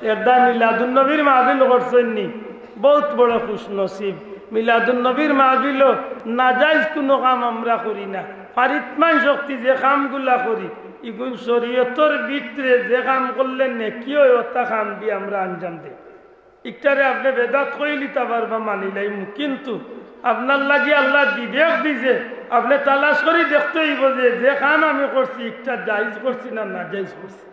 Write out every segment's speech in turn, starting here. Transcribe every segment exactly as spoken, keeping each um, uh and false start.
এরদায় মিলাদুন নবীর মাহফিল করছইন নি, বউত বড় খুশনসিব। মিলাদুন নবীর মাহফিলো নাজাইজ কুনু কাম আমরা করি না। ফারিতমান শক্তি যে কামগুলা করি, ইগুন শরীয়তর ভিতরে যে কাম করলে নেকি অয়, অতা কাম দি আমরা আঞ্জাম দেই। ইকটারে আপনে বেদাত কইলিতা পারবা, মানিলাইমু, কিন্তু আপনার লাগি আল্লায় বিবেক দিছে, আপনে তালাশ করি দেখতে অইবো যে, যে কাম আমি করছি, ইকটা জাইজ করছি না নাজাইজ করছি।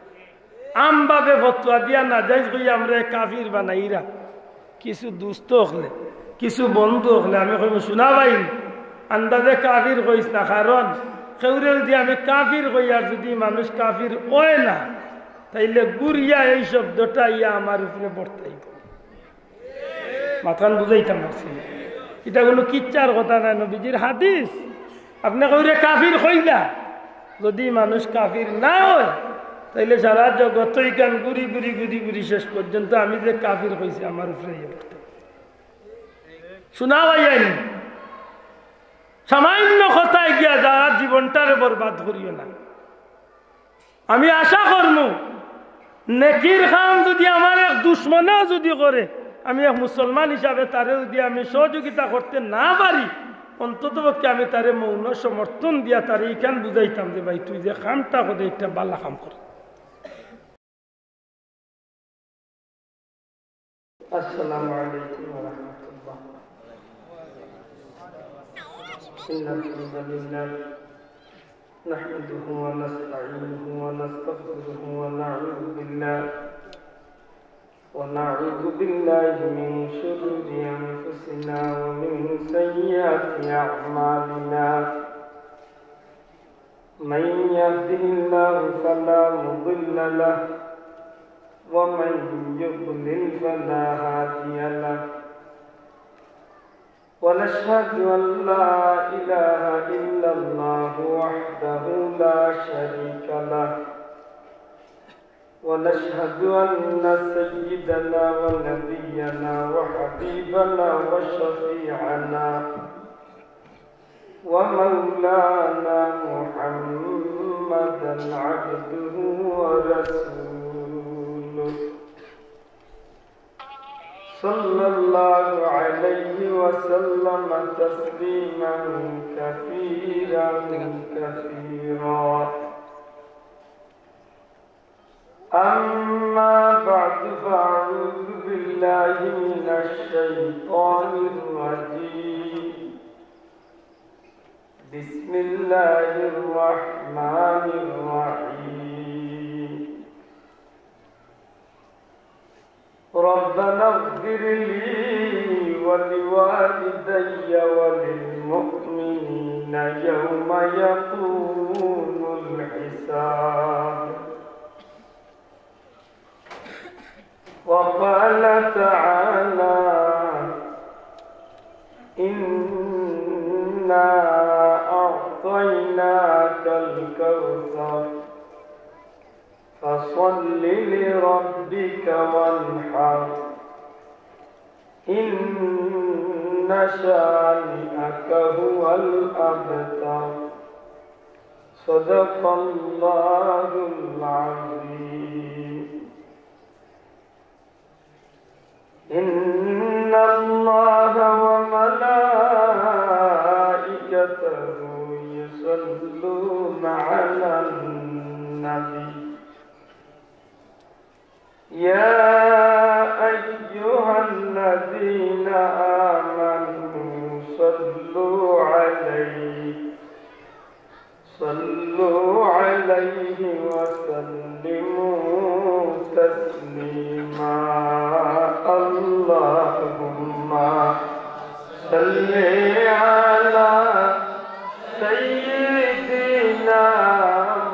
আমভাবে ফতোয়া দিয়া নাজাইজ কইয়া আমরারে কাফির বানাইরা। কিছু দুস্ত অকলে, কিছু বন্ধু অকলে আমি কইমু, "হুনা ভাই, আন্দাজে কাফির কইস না, কারণ কেউরে যুদি আমি কাফির কই আর যুদি মানুষ কাফির অয় না, তাইলে ঘুরিয়া এই শব্দটা আইয়া আমার উপরে বর্তাইবো।" মাতখান বুঝাইতাম পারছি না। ইটা কুনু কিচ্ছার কথা নায়, নবীজির হাদিস। আপনে কেউরে কাফির কইলা, যুদি মানুষ কাফির না অয়, তাইলে সারা জগত ইখান ঘুরি ঘুরি ঘুরি ঘুরি শেষ পর্যন্ত আমি যে কাফির কইছি, আমার উপরে ইয়ে করতে। হুনা ভাই, আইন সামান্য কথায় গিয়া যারা জীবনটারে বরবাদ করিও না। আমি আশা করমু, নেকির কাম যুদি আমার এক দুশমনেও যুদি করে, আমি এক মুসলমান হিসাবে তারে যুদি আমি সহযোগিতা করতে না পারি, অন্তত পক্ষে আমি তারে মৌন সমর্থন দিয়া তারে ইখান বুঝাইতাম যে, "ভাই, তুই যে কামটা করে, একটা বালা কাম কর।" السلام عليكم ورحمة الله. إن الحمد لله نحمده ونستعينه ونستغفره ونعوذ بالله، ونعوذ بالله من شرور أنفسنا ومن سيئات أعمالنا. من يهده الله فلا مضل له، ومن يضلل فلا هادي له. ونشهد أن لا إله إلا الله وحده لا شريك له، ونشهد أن سيدنا ونبينا وحبيبنا وشفيعنا ومولانا محمدا عبده ورسوله، صلى الله عليه وسلم تسليما كثيرا كثيرا. أما بعد، فأعوذ بالله من الشيطان الرجيم. بسم الله الرحمن الرحيم. ربنا اغفر لي ولوالدي وللمؤمنين يوم يقوم الحساب. وقال تعالى: إنا أعطيناك الكوثر، فصل لربك وانحر، إن شانئك هو الأبتر. صدق الله العظيم. إن الله وملائكته يصلون على النبي. يا أيها الذين آمنوا صلوا عليه، صلوا عليه وسلموا تسليما. اللهم صل على سيدنا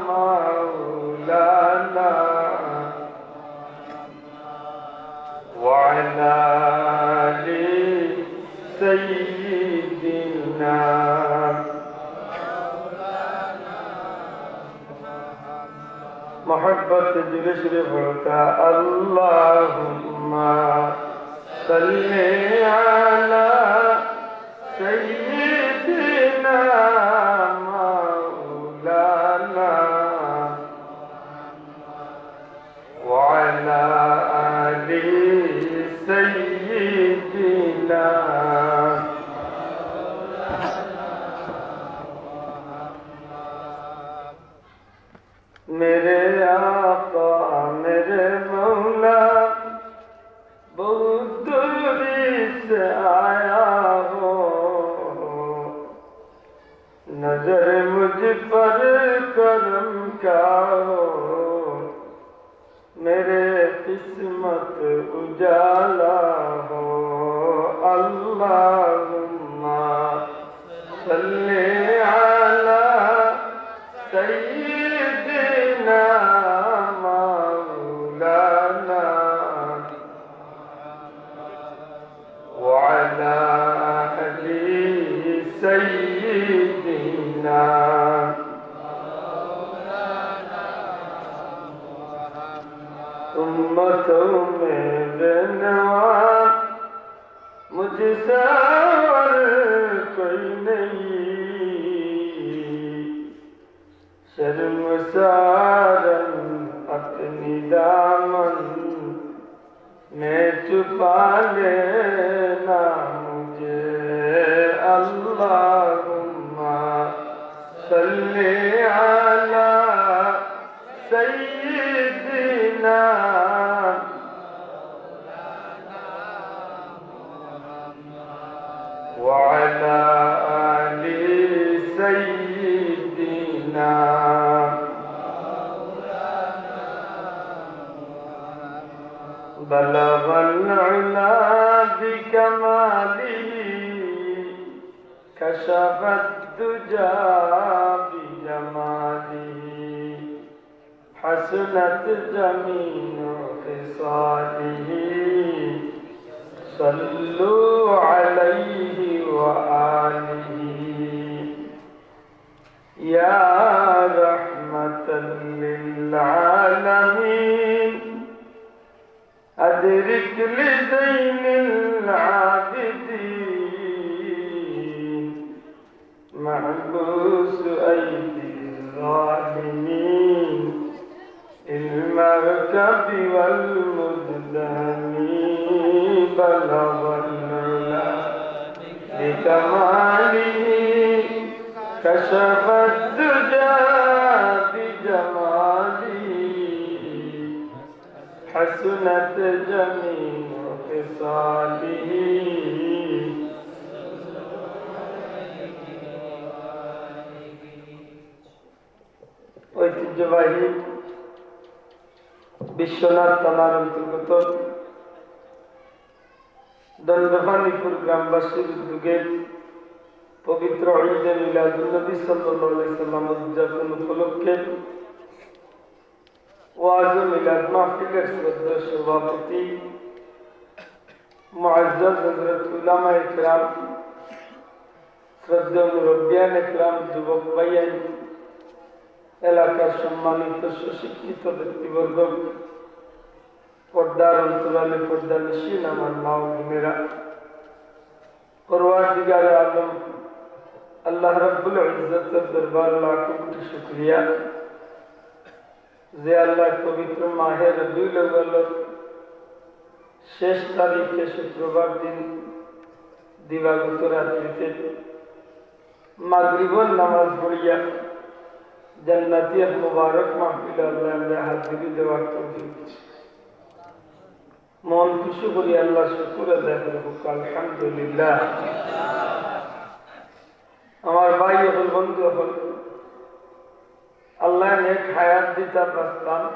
مولانا وعلى آل سيدنا. محبت جلس رفعتا، اللهم صل على سيدنا مولانا وعلى آل جالا ہو۔ اللہم صل علی سیدنا مولانا وعلی آل سیدنا۔ امتوں میں بے نوا مجھ سے اور کوئی نہیں، شرمسارم اپنی دامن میں چھپا لینا مجھے۔ اللہم صل علی سیدنا وعلی آل سیدنا۔ بلغ العلا بکمالہ، کشف الدجی بجمالہ، حسنت جمیع خصالہ، صلوا علیہ وآلہ۔ یا رحمة للعالمین، أدرك لزين العابدين محبوس أيدي الظالمين في المركب والمزدهم. بلغ العلا بكماله، كشف الدجى بجماله، حسنت جميع خصاله۔ ঐতিহ্যবাহী বিশ্বনাথ থানার অন্তর্গত দণ্ডপানিপুর গ্রামবাসীর উদ্যোগে পবিত্র ঈদে মিলাদুন্নবী সাল্লাল্লাহু আলাইহি সাল্লাম উদযাপন উপলক্ষে ওয়াজ ও মিলাদ মাহফিলের শ্রদ্ধেয় সভাপতি মুআজ্জাজ হযরত উলামায়ে কেরাম, শ্রদ্ধেয় মুরব্বিয়ানে কেরাম, যুবক ভাইয়াইন, এলাকার সম্মানিত সুশিক্ষিত ব্যক্তিবর্গ, পর্দার অন্তরালে পর্দানিশীন আমার মা ও বোনেরা, পরওয়ারদিগারে আলম আল্লাহ রাব্বুল ইজ্জতের দরবারে লাখো কোটি শুকরিয়া যে আল্লাহ পবিত্র মাহে রবিউল আউয়ালর শেষ তারিখে শুক্রবার দিন দিবাগত রাত্রিতে মাগরিবর নামাজ পড়িয়া জান্নাতি এক মোবারক মাহফিলে আল্লাহ আমরা হাজিরি দেওয়ার তৌফিক দিছে। মন খুশি করি আল্লাহর শুকুর আদায় করি, হোক আলহামদুলিল্লাহ। আমার ভাই অকল, বন্ধু অকল, আল্লাহ নেক হায়াত দিতা বাঁচতাম,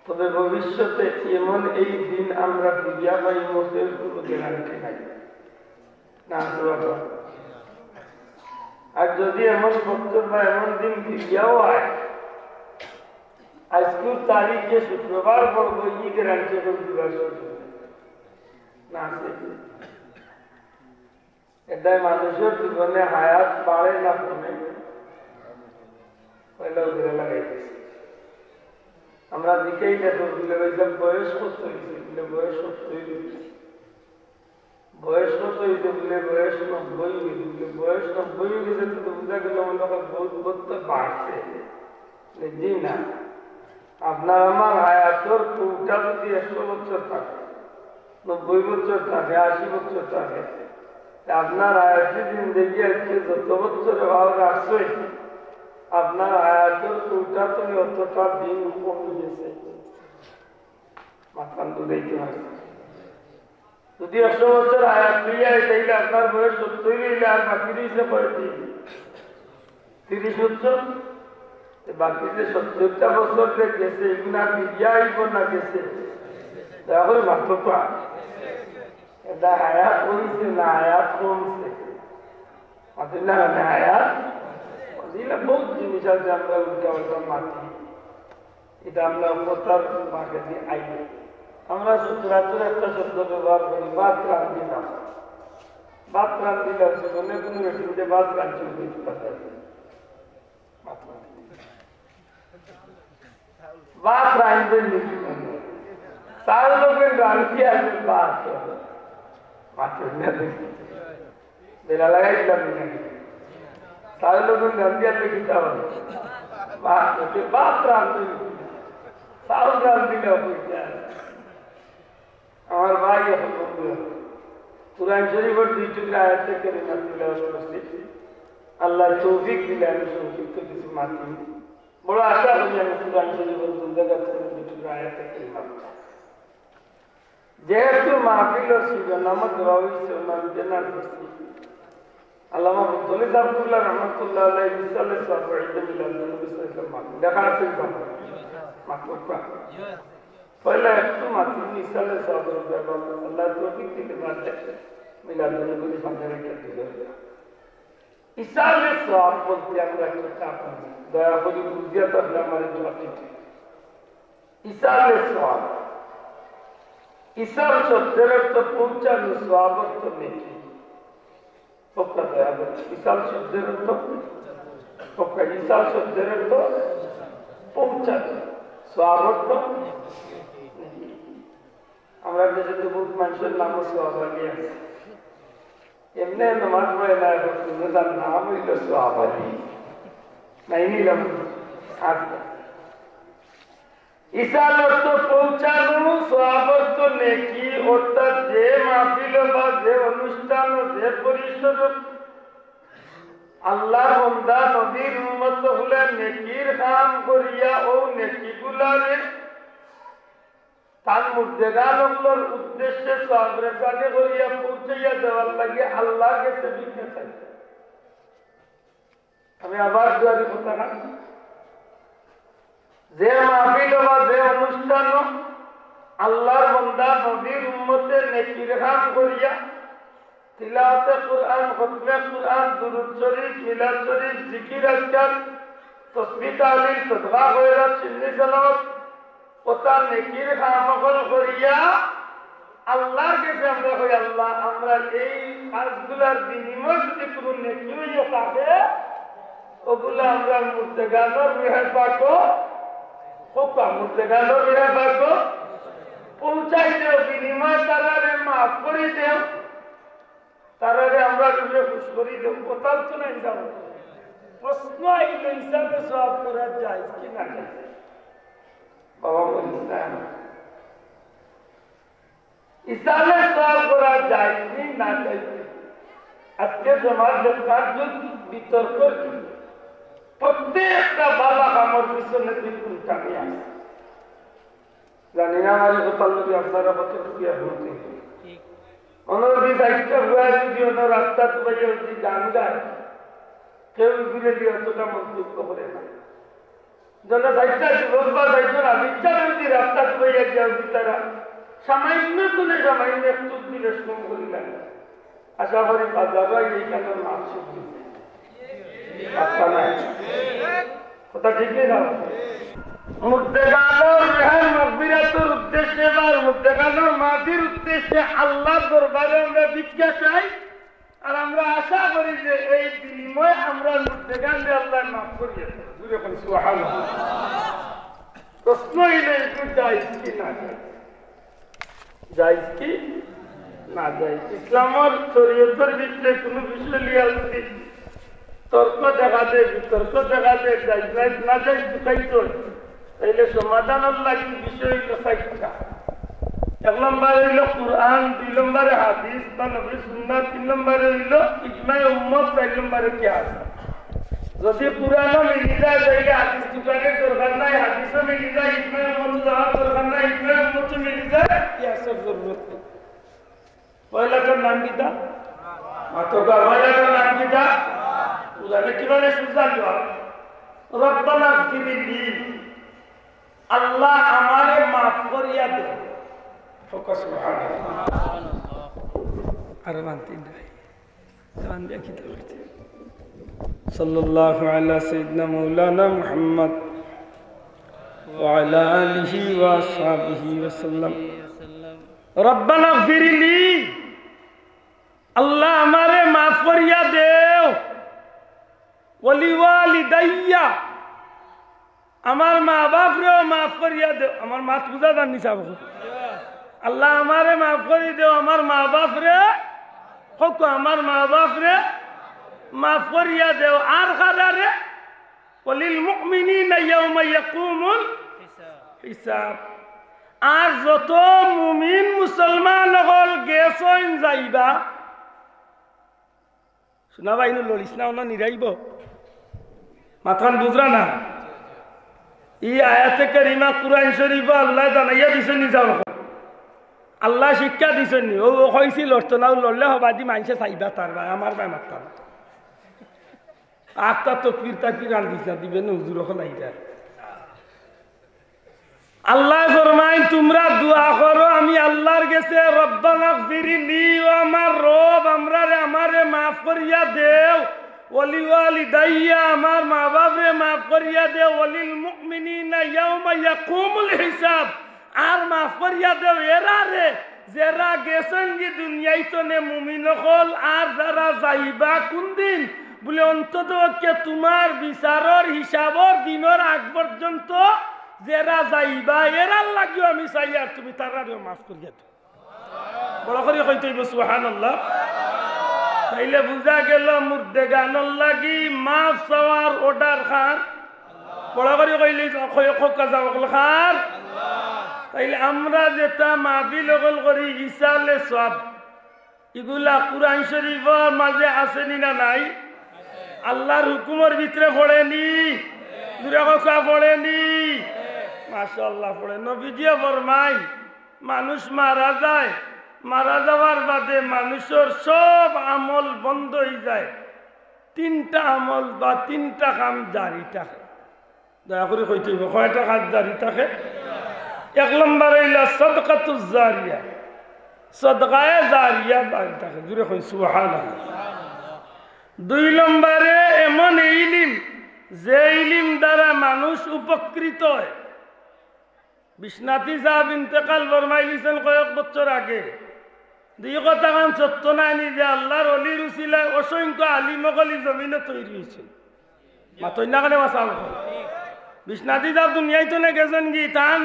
তবে ভবিষ্যতে এমন এই দিন আমরা ফিরিয়া পাইমু, এর কোনো গ্যারান্টি নাই। না, আর যদি এমন বছর বা এমন দিন ফিরিয়াও আয়, আইজকুর তারিখে শুক্রবার পড়বো, ই গ্যারান্টি কেউ দিবার সুযোগ নাই। না আছে? এটাই মানুষের জীবনে হায়াত বাড়ে না কমে? পয়লা উগরে লাগাই দিছে। আমরা জিকাই না তো বলে, "ভাই সাহেব, বয়স কত হয়েছে?" বলে, "বয়স সত্তর হয়েছে।" বয়স কত হয়েছে? বলে, "বয়স নব্বই হয়েছে।" বলে, "বয়স নব্বই হয়ে গেছে, তো বুঝা গেল মনে হয় বহুত বছর বাড়ছে।" বলে, "জি না, আপনার আমার হায়াতর কৌটা যদি একশো বছর থাকে, নব্বই বছর থাকে, আশি বছর থাকে, তা আপনার হায়াতি জিন্দেগি আজকে যত বছরে ভালো রাখছে, আপনার হায়াতর কৌটা তুমি অতটা দিন কমে গেছে।" মাথান বুঝাইতে পারছি। যদি একশো বছর হায়াত লইয়া, তাইলে আপনার বয়স সত্তর হইলে আর বাকি রইছে কয়দিন? তিরিশ বছর। তো বাকি যে সত্তরটা বছর যে গেছে, এগুলা ফিরিয়া আইব না গেছে? তারপরে মাত্র তো এটা হায়াত কমছে না, হায়াত কমছে। মাত্র না, মানে হায়াত। দিলে বহুত জিনিস আছে আমরা উল্টা উল্টা মাতি। এটা আমরা কথার মাঝে দিয়ে আইব। আমরা সচরাচর একটা শব্দ ব্যবহার করি, "ভাত রান্ধিলাম।" ভাত রান্ধিলাম, জীবনে কোনো বেটিন্তে ভাত রান্ধছে বুঝতে পারে না। ভাত রান্ধবেন নাকি? চাউল লোকের রান্ধি আছে ভাত। ভাত রান্ধবেন। বেলা লাগাই দিলাম নাকি? চাউল লোকের রান্ধি আছে কিতা হবে? ভাত হচ্ছে, ভাত রান্ধবেন। চাউল রান্ধিলে হবে। আমার ভাই এখন বন্ধু, কোরআন শরীফের দুই টুকরা আয়াতে কারিমা তিলাওয়াত করছি। আল্লাহ তৌফিক দিলে আমি সংক্ষিপ্ত কিছু মাতি। বড় আশা করি আমি কোরআন শরীফের দুই জায়গা থেকে দুই টুকরা আয়াতে কারিমা পড়ব। যেহেতু মাহফিলর শিরোনাম দেওয়া হয়েছে, আমি যে না করছি, আল্লামা মুফতি আব্দুল্লাহ রহমতুল্লাহ আলাইহি ইসালে সাহেব ঈদে মিলাদুন নবী সাল্লাল্লাহু আলাইহি ওয়াসাল্লাম। দেখা আছে তো? মাত্র পয়লা একটু মাত্র ইসালে সাহেব, আল্লাহ তৌফিক দিতে পারলে মিলাদুন নবী সামনে রেখে দিল। ইসালে সওয়াব বলতে আমরা কিতা বুঝি? দয়া করি বুঝিয়া তাহলে আমার জবাব দিতে। ইসালে সওয়াব, ইসাল শব্দের অর্থ পৌঁছানো, সওয়াব অর্থ নেকি। পক্কা দয়া করি। ইসাল শব্দের অর্থ, পক্কা ইসাল শব্দের অর্থ পৌঁছানো, সওয়াব অর্থ নেকি। আমরা দেশে তো বহুত মানুষের নামও সওয়াব আলী আছে। এমনি নামাজ পড়ে না, এখন কিন্তু তার নাম হইল সওয়াব আলী। নাই নিলাম। আচ্ছা। ইসাল অর্থ পৌঁছানো, সওয়াব অর্থ নেকি, অর্থাৎ যে মাহফিল বা যে অনুষ্ঠান, যে পরিসর আল্লাহর বান্দা নবীর উম্মত হলে নেকির কাম করিয়া ও নেকিগুলারে তান মুর্দেগান অকলর উদ্দেশ্যে সওয়াব রেসানি করিয়া পৌঁছাইয়া দেওয়ার লাগি আল্লাহর গেছে ভিক্ষা চাই। আমি আবার দুয়ারি কথা না, যে মাহফিল বা যে অনুষ্ঠান আল্লাহর বান্দা নবীর উম্মতে নেকির কাম করিয়া তিলাওয়াতে কুরআন, খতমে কুরআন, দুরূদ শরীফ, মিলাদ শরীফ, জিকির আজকার, তসবিহ তাহলিল, সদকা খয়রাত, শিন্নি সালাওয়াত, অতা নেকির কাম অকল করিয়া আল্লাহর গেছে আমরা কই, "আল্লাহ, আমরা এই কাজগুলার বিনিময়ে যদি কোনো নেকি হইয়া থাকে, ওগুলা আমরা মুর্দেগানর রুহে পাকো, খোকা মুর্দেগানর রুহে পাকো পৌঁছাই দেও, বিনিময়ে তারারে মাফ করি দেও।" তারারে আমরা রুহে খুশ করি দেব, কোথাও তো নাই যাব। প্রশ্ন আইল, ইসালে সওয়াব করা যায় কি না যায়? বাবা বলিস না, ইসালে সওয়াব করা যায় কি না যায়? আজকে জমার যে তার বিতর্ক, প্রত্যেকটা বালা কামর পিছনে দুই কোনটা নিয়ে আসে। জানি না আমার এই কথা যদি আপনারা কতটুকু একমত হইবেন। ঠিক। অন্য যদি চাইরটা বুয়া যদি অন্য রাস্তা তো ভাই যদি গান গায়, কেউ ঘুরে দিয়ে অতটা মন্তব্য করে না। যেন চাইরটা যুবক বা চাইরজন আবিচ্ছা যদি রাস্তা তো ভাই গিয়া যদি তারা সামান্য তুলে সামান্য একটু দিলে শ্রম করি লাগে। আশা করি বাজারও এইখানে মাফ শুনবে। কথা নাই। কথা ঠিক নেই না? মুর্দেগানর রুহের মাগফিরাতের উদ্দেশ্যে বা মুর্দেগানর মাফির উদ্দেশ্যে আল্লাহর দরবারে আমরা ভিক্ষা চাই, আর আমরা আশা করি যে এই বিনিময়ে আমরা মুর্দেগানরে আল্লাহ মাফ করিয়া দেন। জোরে বলেন সুবহানাল্লাহ। প্রশ্ন হইল, একটু জায়েজ কি না জায়েজ? জায়েজ কি না জায়েজ? ইসলামর শরীয়তর ভিতরে কোনো বিষয় লইয়া যদি তর্ক দেখা দেয়, বিতর্ক দেখা দেয়, জায়েজ না, না জায়েজ ঢুকাইতে হয়, তাইলে সমাধানর লাগি বিষয় হইল চাইরটা। এক নম্বরে হইল কোরআন, দুই নম্বরে হাদিস বা নবীর সুন্নাহ, তিন নম্বরে হইল ইজমায়ে উম্মত, চার নম্বরে কিয়াস। যদি কোরআনও মিলি যায়, তাইলে হাদিস ঢুকানির দরকার নাই, হাদিসও মিলি যায়, ইজমায়ে উম্মত যাওয়ার দরকার নাই, ইজমায়ে উম্মত মিলি যায়, কিয়াসর জরুরত নাই। পয়লাটার নাম কিতা? মাতকা, পয়লাটার নাম কিতা? কোরআনে কিভাবে সুজা জবাব? রব্বানা গফিরলি, আল্লাহ আমারে মাফ করিয়া দে। ফোকাস সুবহানাল্লাহ। আর মানতে নাই। জান দিয়া কিতা করতে? সাল্লাল্লাহু আলা সাইয়্যিদিনা মাওলানা মুহাম্মদ ওয়া আলা আলিহি ওয়া আসহাবিহি ওয়া সাল্লাম। রব্বানা গফিরলি, আল্লাহ আমারে মাফ করিয়া দেও। ওয়ালিওয়ালিদাইয়া, আমার মা বাপরেও মাফ করিয়া দেও। আমার মাত বুঝা যার নি সাব? আল্লাহ আমারে মাফ করি দেও, আমার মা বাপরে, কউক্কা, আমার মা বাপরে মাফ করিয়া দেও। আর কারারে? ওয়ালিল মুমিনিনা ইয়াউমা ইয়াকুমুল হিসাব। আর যত মুমিন মুসলমান অকল গেছইন যাইবা, শুনা ভাই, ইনো লড়িস না, অনো নিরাইব। মাতখান বুঝরা না? ই আয়াতে কারিমা কুরআন শরীফো আল্লায় জানাইয়া দিছইন নি সাব? আল্লায় শিক্ষা দিছইন নি? অউ, অউ কইছিল, লড়তো না, অউ লড়লে হবায়দি মানষে চাইবা তার ভাই, আমার ভাই মাততা না। আখতা তকবির তাকবির আন দিস না, দিবে না হুজুর অকল আইরা। আল্লায় ফরমাইন, তুমরা দোয়া করো, আমি আল্লার গেছে, রব্বানা গফিরলি, ও আমার রব, আমরারে, আমারে মাফ করিয়া দেও, ওয়ালিওয়ালিদাইয়া, আমার মা বাপরে মাফ করিয়া দেও, ওয়ালিল মুমিনিনা ইয়াউমা ইয়াকুমুল হিসাব, আর মাফ করিয়া দেও এরারে, যেরা গেছইন গি দুনিয়াইতনে মুমিন অকল, আর যারা যাইবা কুনদিন, বুলে অন্তত পক্ষে তুমার বিচারর হিসাবর দিনর আগ পর্যন্ত যেরা যাইবা, এরার লাগিও আমি চাইয়ার তুমি তারারেও মাফ করিয়া দেও। বড় করি কইতে অইবো সুবহানাল্লাহ। তাইলে বুঝা গেল মুর্দেগানর লাগি মাফ চাওয়ার অর্ডার কার? বড় করি কইলে কই-, কউক্কা যাও অকল কার? তাইলে আমরা যেতা মাহফিল অকল করি ইসালে সওয়াব, ইগুলা কুরআন শরীফর মাঝে আছে নি না নাই? আল্লার হুকুমর ভিতরে পড়ে নি? জুরে কউক্কা পড়ে নি? মাশাআল্লাহ পড়ে। নবীজিয়ে ফরমাইন, মানুষ মারা যায়, মারা যাওয়ার বাদে মানুষর সব আমল বন্ধ অইযায়, তিনটা আমল বা তিনটা কাম জারি থাকে। দয়া করি কইতে অইবো, কয়টা কাজ জারি থাকে? এক নম্বর অইলা সদকাতুজ জারিয়া, সদকায়ে জারিয়া জারি থাকে। জুরে কই সুবহানাল্লাহ। দুই নম্বরে এমন ইলিম, যে ইলিম দ্বারা মানুষ উপকৃত অয়। বিশ্বনাথী সাব ইন্তেকাল ফরমাই গেছইন কয়েক বছর আগে। ই কথাখান সত্য নায় নি যে আল্লার অলির উছিলায় অসংখ্য আলিম অকল ই জমিনো তৈরি অইছইন? মাতইন না কেনে মাসাল। বিশ্বনাথী সাব দুনিয়াইতনে গেছইন গি, তান,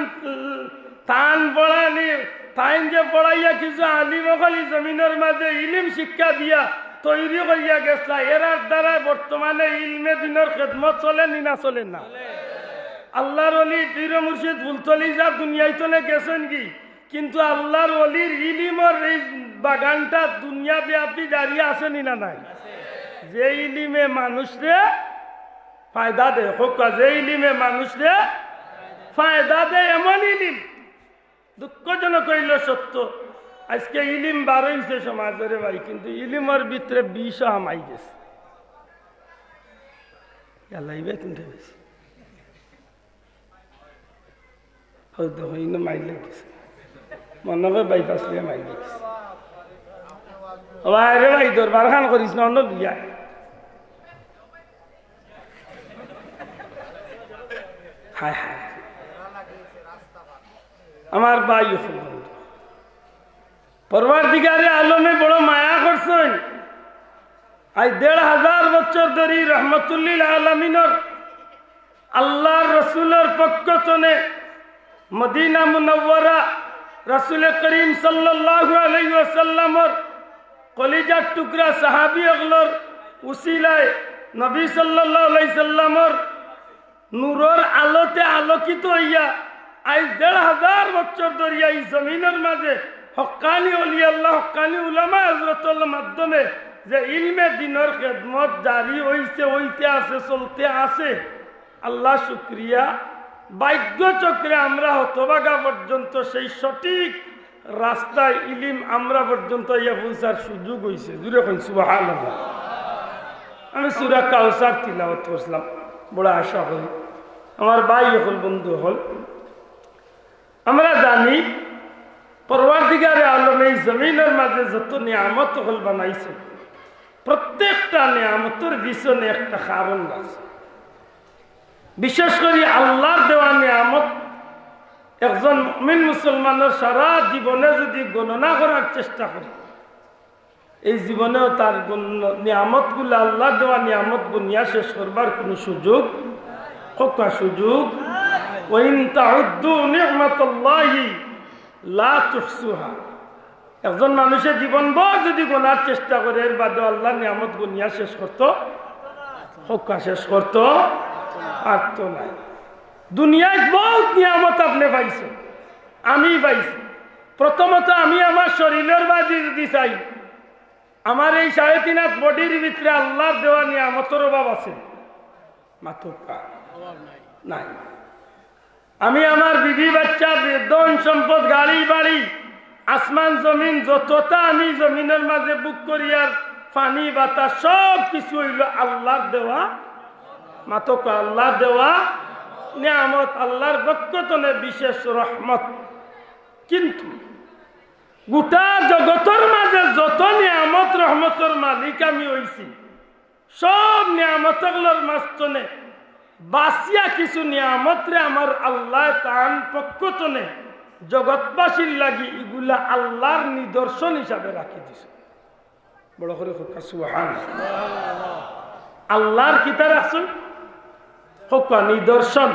তান পড়ানি, তাইন যে পড়াইয়া কিছু আলিম অকল ই জমিনর মাঝে ইলিম শিক্ষা দিয়া তৈরি করিয়া গেছলা, এরার দ্বারা বর্তমানে ইলমে দিনর খেদমত চলে নি না চলে না? আল্লার অলি পীর মুর্শিদ ফুলতলি সাব দুনিয়াইতনে গেছইন গি, কিন্তু আল্লার অলির ইলিমর এই বাগানটা দুনিয়া ব্যাপী জারি আছে নি না নাই? যে ইলিমে মানুষরে ফায়দা দেয়, কউক্কা, যে ইলিমে মানুষরে ফায়দা দেয়, এমন ইলিম। দুঃখজনক অইলো সত্য, আইজকে ইলিম বার অইছে সমাজরে ভাই, কিন্তু ইলিমর ভিতরে বিষ হামাই গেছে। ইয়াল্লা, ইবে কোনটা বেশি? হয়তো হইন মাইল লাগিছে। মনে হয় বাইপাস লিয়া মাইল লাগিছে। ও ভাই রে ভাই, দরবার খান করিস না, অন্য লিয়া। হায় হায়। আমার ভাই অকল, পরওয়ারদিগারে আলমে বড় মায়া করছইন। আইজ দেড় হাজার বছর ধরি রহমতুল্লিল আলামিনর আল্লার রসুলর পক্ষ তনে মদিনা মুনাওয়ারা রসুলে করিম সাল্লাল্লাহু আলাইহি ওয়াসাল্লামর কলিজার টুকরা সাহাবী অকলর উসিলায় নবী সাল্লাল্লাহু আলাইহি সাল্লামর নূরর আলোতে আলোকিত অইয়া আইজ দেড় হাজার বছর ধরিয়া ই জমিনর মাঝে হক্কানি অলি আল্লাহ, হক্কানি উলামা হযরতর মাধ্যমে যে ইলমে দিনর খেদমত জারি অইছে, অইতে আছে, চলতে আছে, আল্লাহ শুকরিয়া। ভাগ্য চক্রে আমরা হতভাগা পর্যন্ত সেই সঠিক রাস্তায় ইলিম আমরা পর্যন্ত আইয়া পৌঁছার সুযোগ অইছে। জুরে কইন সুবহানাল্লাহ। আমি সূরা কাউসার তিলাওয়াত করছিলাম, বড় আশা করি আমার ভাই অকল, বন্ধু অকল, আমরা জানি, পরওয়ার জমিনর মাঝে যত নিয়ামত অকল বানাইছইন, প্রত্যেকটা নিয়ামতর পিছনে একটা কারণ আছে। বিশেষ করি আল্লার দেওয়া নিয়ামত একজন মুমিন মুসলমানর সারা জীবনে যদি গণনা করার চেষ্টা করি, এই জীবনেও তার গণ-, নিয়ামতগুলা, আল্লার দেওয়া নিয়ামত গনিয়া শেষ করবার কোনো সুযোগ, কওক্কা সুযোগ। "ওয়া ইন তাউদ্দু নি'মাতাল্লাহি লা তুহসুহা।" একজন মানুষে জীবনভর যদি গনার চেষ্টা করে, এর বাদেও আল্লার নিয়ামত গনিয়া শেষ করতো, কওক্কা শেষ করতো পারতো নায়। দুনিয়াত বহুত নিয়ামত আপনে পাইছইন, আমি পাইছি। প্রথমত আমি আমার শরীলর বায়দি যদি চাই, আমার এই সাড়ে তিন হাত বডির ভিতরে আল্লার দেওয়া নিয়ামতর অভাব আছে? মাতউক্কা। নাই। আমি আমার বিবি বাচ্চা, ধন সম্পদ, গাড়ি বাড়ি, আসমান জমিন যতটা আমি জমিনর মাঝে ভোগ করি, আর পানি বাতাস সব কিছু অইলো আল্লার দেওয়া। মাতউক্কা, আল্লার দেওয়া নিয়ামত, আল্লার পক্ষ তনে বিশেষ রহমত। কিন্তু গোটা জগতর মাঝে যত নিয়ামত রহমতর মালিক আমি অইছি, সব নিয়ামত অকলর মাঝ তনে বাছিয়া কিছু নিয়ামতরে আমার আল্লায় তান পক্ষ তনে জগৎবাসীর লাগি ইগুলা আল্লার নিদর্শন হিসাবে রাখি দিছইন। বড় করি কওক্কা সুবহান। আল্লার কিতা রাখছইন? কওক্কা নিদর্শন।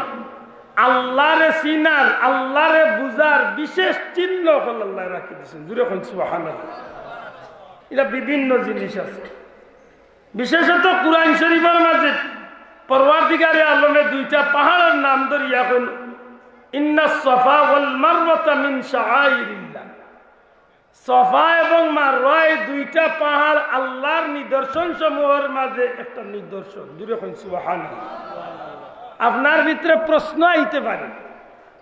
আল্লারে চিনার, আল্লারে বুঝার বিশেষ চিহ্ন অকল আল্লায় রাখি দিছইন। জুরে কইন সুবহানাল্লাহ। ইটা বিভিন্ন জিনিস আছে। বিশেষত কুরআন শরীফর মাঝে পরওয়ারদিগারে আলমে দুইটা পাহাড়র নাম ধরিয়া কইন, "ইন্নাস সাফা ওয়াল মারওয়াতা মিন শাআইরিল্লাহ।" সাফা এবং মারওয়া এই দুইটা পাহাড় আল্লার নিদর্শন সমূহর মাঝে একটা নিদর্শন। জুরে কইন সুবহানাল্লাহ। আপনার ভিতরে প্রশ্ন আইতে পারে,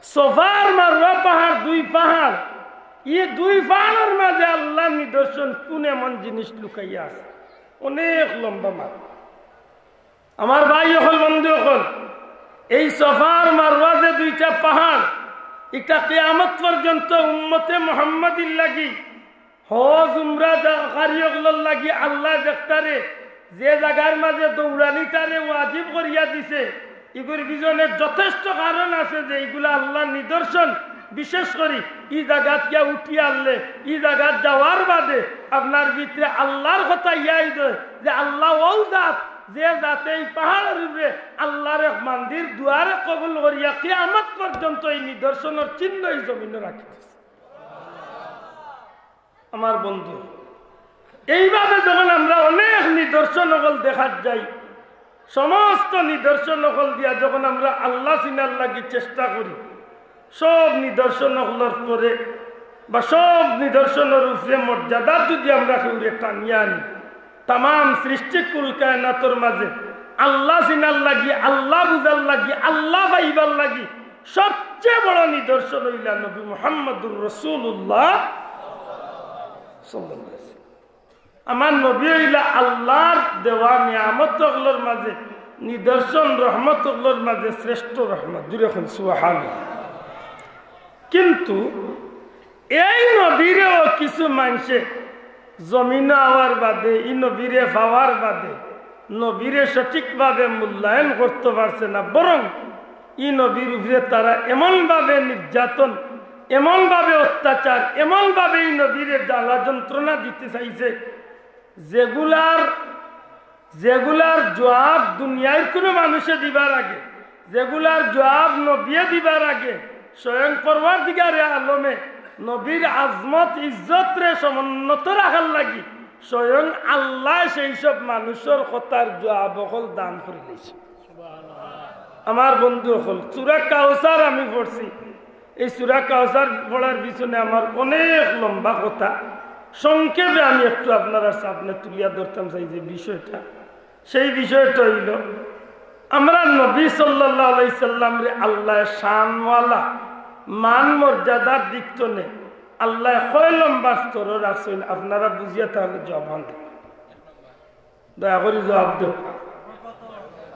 সাফা আর মারওয়া পাহাড়, দুই পাহাড়, ই দুই পাহাড়র মাঝে আল্লার নিদর্শন, কোন এমন জিনিস লুকাইয়া আছে? অনেক লম্বা মাত। আমার ভাই অকল, বন্ধু অকল, এই সাফা আর মারওয়া যে দুইটা পাহাড়, ইটা কিয়ামত পর্যন্ত উম্মতে মুহাম্মাদির লাগি হজ উমরা যা-, কারি অকলর লাগি আল্লায় দেখতারে, যে জাগার মাঝে দৌড়ানিটারে ওয়াজিব করিয়া দিছে, ইগুর পিছনে যথেষ্ট কারণ আছে যে ইগুলা আল্লার নিদর্শন। বিশেষ করি ই জাগাত গিয়া উঠি আনলে, ই জাগাত যাওয়ার বাদে আপনার ভিতরে আল্লার কথা ইয়াদ অয় যে আল্লা অউ জাত, যে জাতে ই পাহাড়র উপরে আল্লার এক মান্দির দুয়ারে কবুল করিয়া কিয়ামত পর্যন্ত ই নিদর্শনর চিহ্ন ই জমিনো রাখি দিছে। আমার বন্ধু, এইভাবে যখন আমরা অনেক নিদর্শন অকল দেখাত যাই, সমস্ত নিদর্শন অকল দিয়া যখন আমরা আল্লা চিনার লাগি চেষ্টা করি, সব নিদর্শন অকলর পরে বা সব নিদর্শনর উপরে মর্যাদা যদি আমরা কেউরে টানিয়া আনি, তামাম সৃষ্টি কুল কায়নাতর মাঝে আল্লা চিনার লাগি, আল্লা বুঝার লাগি, আল্লা পাইবার লাগি সবচেয়ে বড় নিদর্শন অইলা নবী মুহাম্মদুর রাসূলুল্লাহ সাল্লাল্লাহু আলাইহি ওয়াসাল্লাম। আমার নবী অইলা আল্লার দেওয়া নিয়ামত অকলর মাঝে নিদর্শন, রহমত অকলর মাঝে শ্রেষ্ঠ রহমত। জুরে কইন সুবহানাল্লাহ। কিন্তু এই নবীরেও কিছু মানষে জমিনো আওয়ার বাদে, ই নবীরে পাওয়ার বাদে নবীরে সঠিকভাবে মূল্যায়ন করতে পারছে না, বরং ই নবীর উপরে তারা এমনভাবে নির্যাতন, এমনভাবে অত্যাচার, এমনভাবে ই নবীরে জ্বালা যন্ত্রণা দিতে চাইছে, যেগুলার, যেগুলার জবাব দুনিয়ার কোনো মানুষে দিবার আগে, যেগুলার জবাব নবিয়ে দিবার আগে, স্বয়ং পরওয়ারদিগারে আলমে নবীর আজমত ইজ্জতরে সমুন্নত রাখার লাগি স্বয়ং আল্লায় সেই সব মানুষর কথার জবাব অকল দান করি দিছে। আমার বন্ধু অকল, সূরা কাউসার আমি পড়ছি। এই সূরা কাউসার পড়ার পিছনে আমার অনেক লম্বা কথা, সংক্ষেপে আমি একটু আপনারার সামনে তুলিয়া ধরতাম চাই যে বিষয়টা, সেই বিষয়টা অইলো, আমরা নবী সাল্লাল্লাহু আলাইহি সাল্লামরে আল্লায় শানওয়ালা, মান মর্যাদার দিক তনে আল্লায় কয় লম্বা স্তরো রাখছইন, আপনারা বুঝিয়া তাহলে জবান দেন। দয়া করি জবাব দেও।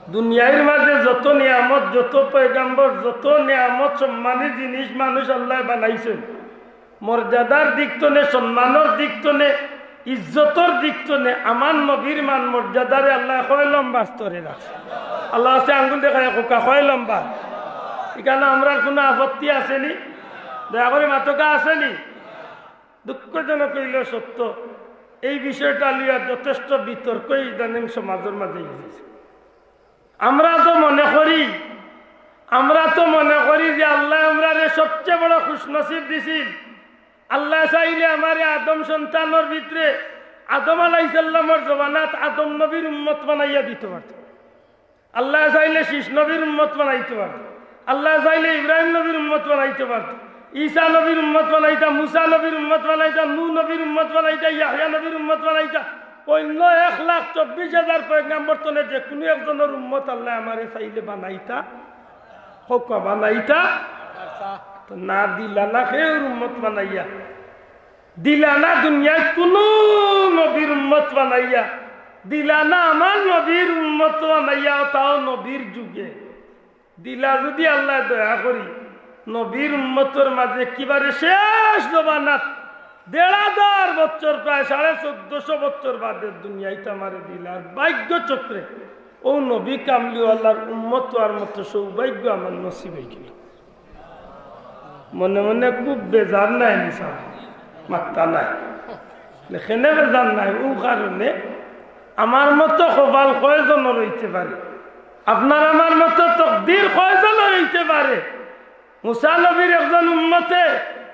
দুনিয়ার মাঝে যত নিয়ামত, যত পয়গাম্বর, যত নিয়ামত, সম্মানী জিনিস মানুষ আল্লায় বানাইছইন, মর্যাদার দিক তনে, সম্মানর দিক তনে, ইজ্জতর দিক তনে আমার নবীর মান মর্যাদারে আল্লায় কয় লম্বা স্তরে রাখছে। আল্লার কাছে আঙ্গুল দেখাইয়া কউক্কা কয় লম্বা। ইখানো আমরার কুনু আপত্তি আছে নি? দয়া করি মাতউক্কা, আছে নি? দুঃখজনক অইলেও সত্য, এই বিষয়টা লইয়া যথেষ্ট বিতর্ক ইদানীং সমাজর মাঝে অইছে। আমরা তো মনে করি, আমরা তো মনে করি যে আল্লায় আমরারে সবচেয়ে বড় খুশনসিব দিছিল। আল্লায় চাইলে আমারে আদম সন্তানর ভিতরে আদম আলাইহিস সালামর জমানাত আদম নবীর উম্মত বানাইয়া দিতো পারতো। আল্লায় চাইলে শীষ নবীর উম্মত বানাইতো পারতো। আল্লায় চাইলে ইব্রাহিম নবীর উম্মত বানাইতো পারতো। ঈসা নবীর উম্মত বানাইতা, মুসা নবীর উম্মত বানাইতা, নূহ নবীর উম্মত বানাইতা, ইয়াহইয়া নবীর উম্মত বানাইতা। অইন্য এক লাখ চব্বিশ হাজার পয়গাম্বর তনে যেকুনু একজনর উম্মত আল্লায় আমারে চাইলে বানাইতা, কউক্কা বানাইতা। তো না দিলা না কেউর উম্মত বানাইয়া, দিলা না দুনিয়াত কুনু নবীর উম্মত বানাইয়া, দিলা না আমার নবীর উম্মত বানাইয়া, তাও নবীর যুগে। দিলা যুদি আল্লায় দয়া করি, নবীর উম্মতর মাঝে একেবারে শেষ জমানাত দেড় হাজার বছর, প্রায় সাড়ে চৌদ্দশো বছর বাদে দুনিয়াত আমারে দিলা। আর ভাগ্য চক্রে অউ নবী কামলিওয়ালার উম্মত অওয়ার মতো সৌভাগ্য আমার নসিব অইগেল। মনে মনে খুব বেজার নায় নি সাব? মাত্তা নাই। কেনে বেজার নায়? অউ কারণে আমার মতো কপাল কয়জনর অইতে পারে, আপনার আমার মতো তকদির কয়জনর অইতে পারে। মুসা নবীর একজন উম্মতে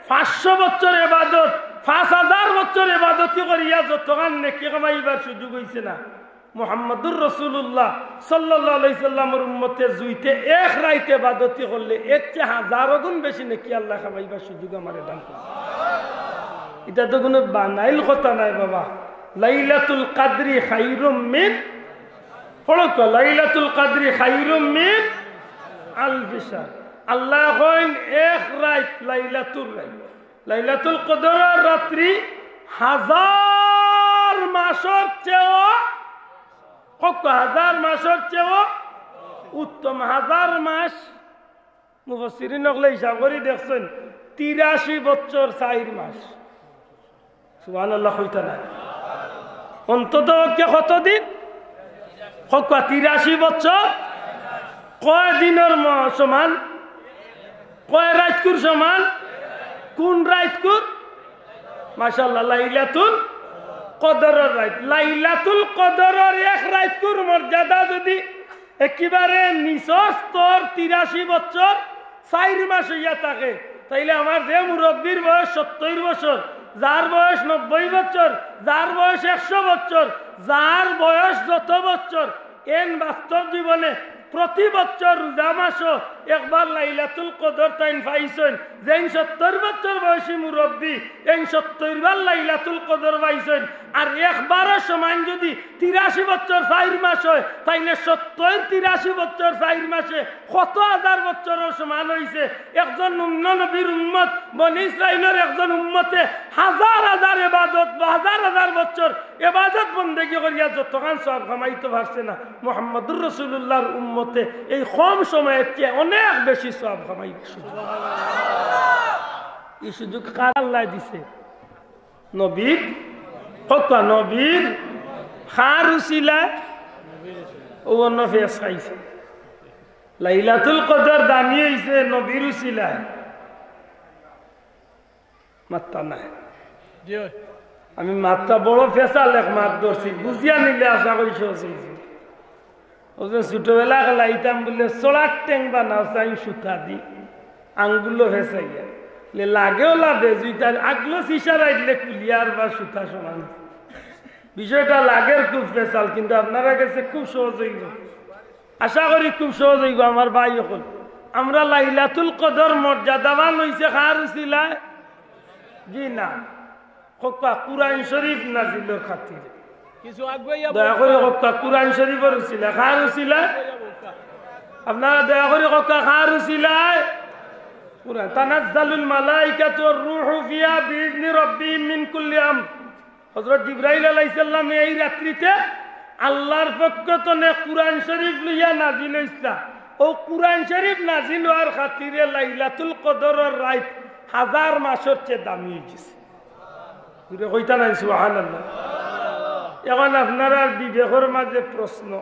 পাঁচশো বছর ইবাদত, পাঁচ হাজার বছর ইবাদতি করিয়া যতখান নেকি কামাইবার সুযোগ অইছে না, মুহাম্মাদুর রাসূলুল্লাহ সাল্লাল্লাহু আলাইহি সাল্লামর উম্মতে যুইতে এক রাইত ইবাদতি করলে এর চেয়ে হাজারো গুণ বেশি নেকি আল্লায় কামাইবার সুযোগ আমারে দান করছে। ইটা তো কুনু বানাইল কথা নায় বাবা। লাইলাতুল কাদরি খাইরুম মিন, পড়উক্কা, লাইলাতুল কাদরি খাইরুম মিন আলফি শাহর। আল্লায় কইন এক রাইত লাইলাতুল রাইত, লাইলাতুল কদরর রাত্রি হাজার মাসর চেয়েও, কউক্কা, হাজার মাসর চেয়েও উত্তম। হাজার মাস মুফাসসিরিন অকলে হিসাব করি দেখছইন, তিরাশি বছর চাইর মাস। সুবহানাল্লাহ কইতা না? অন্তত পক্ষে কত দিন? কউক্কা, তিরাশি বছর। কয় দিনর ম-, সমান? কয় রাইতকুর সমান? কুন রাইতকুর? মাশাআল্লাহ, লাইলাতুল কদরর রাইত। লাইলাতুল কদরর এক রাইতকুর মর্যাদা যুদি একেবারে নিচর স্তর তিরাশি বছর চাইর মাস অইয়া থাকে, তাইলে আমার যে মুরব্বির বয়স সত্তইর বছর, যার বয়স নব্বই বছর, যার বয়স একশো বছর, যার বয়স যত বছর, এন বাস্তব জীবনে প্রতি বছর রোজা মাসো একবার লাইলাতুল কদর তাইন পাইছইন। যেইন সত্তইর বছর বয়সী মুরব্বি, এইন সত্তইর বার লাইলাতুল কদর পাইছইন। আর একবারর সমান যুদি তিরাশি বছর চাইর মাস অয়, তাইলে সত্তইর তিরাশি বছর চাইর মাসে কত হাজার বছরর সমান অইছে। একজন নূহ নবীর উম্মত, বনি ইসরাইলর একজন উম্মতে হাজার হাজার ইবাদত বা হাজার হাজার বছর ইবাদত বন্দেগি করিয়া যতখান সওয়াব কামাইতো পারছে না, মুহাম্মাদুর রাসূলুল্লাহর উম্মতে এই কম সময়ের চেয়ে অনেক বেশি সওয়াব কামাইবার সুযোগ। এই সুযোগ কার আল্লায় দিছে? নবীর। কউক্কা, নবীর। কার উসিলায়? অউ অন্য ফেস খাইছে। লাইলাতুল কদর দামি অইছে নবীর উসিলায়। মাত্তা নাই। জি অয়। আমি মাত্তা বড় ফেসাল এক মাত ধরছি, বুঝিয়া নিলে আশা করি সহজ অইছে। অউ যে ছোটবেলা খেলাইতাম বুলে, ছড়ার ঠেং বানাও চাই সুতা দি, আঙ্গুলো ফেসাইয়া। লে লাগেও লাভে, জুইতার আগলো সিসারা দিলে কুলিয়ার বা সুতা সমান। বিষয়টা লাগের খুব ফেসাল, কিন্তু আপনারার গেছে খুব সহজ অইবো। আশা করি খুব সহজ অইবো আমার ভাই অকল। আমরা লাইলাতুল কদর মর্যাদাবান অইছে কার উসিলায়? জি না। কউক্কা, কুরআন শরীফ নাজিলর খাতিরে। কিছু আগুয়াইয়া দয়া করি কউক্কা, কুরআন শরীফর উসিলায়। কার উসিলায়? আপনারা দয়া করি কউক্কা, কার উসিলায়? কুরআন। তানাজ্জালুল মালাইকাতু ওয়ার রূহু ফিহা বিইজনি রাব্বিহিম মিন কুল্লি আমর। হযরত জিবরাইল আলাইহিস সালামে এই রাত্রিতে আল্লাহর পক্ষ তনে কুরআন শরীফ লইয়া নাজিল অইছলা। অউ কুরআন শরীফ নাজিল অওয়ার খাতিরে লাইলাতুল কদরর রাইত হাজার মাসর চেয়ে দামি অইগেছে। জুরে কইতা নায় সুবহানাল্লাহ। এখন আপনারার বিবেকর মাঝে প্রশ্ন,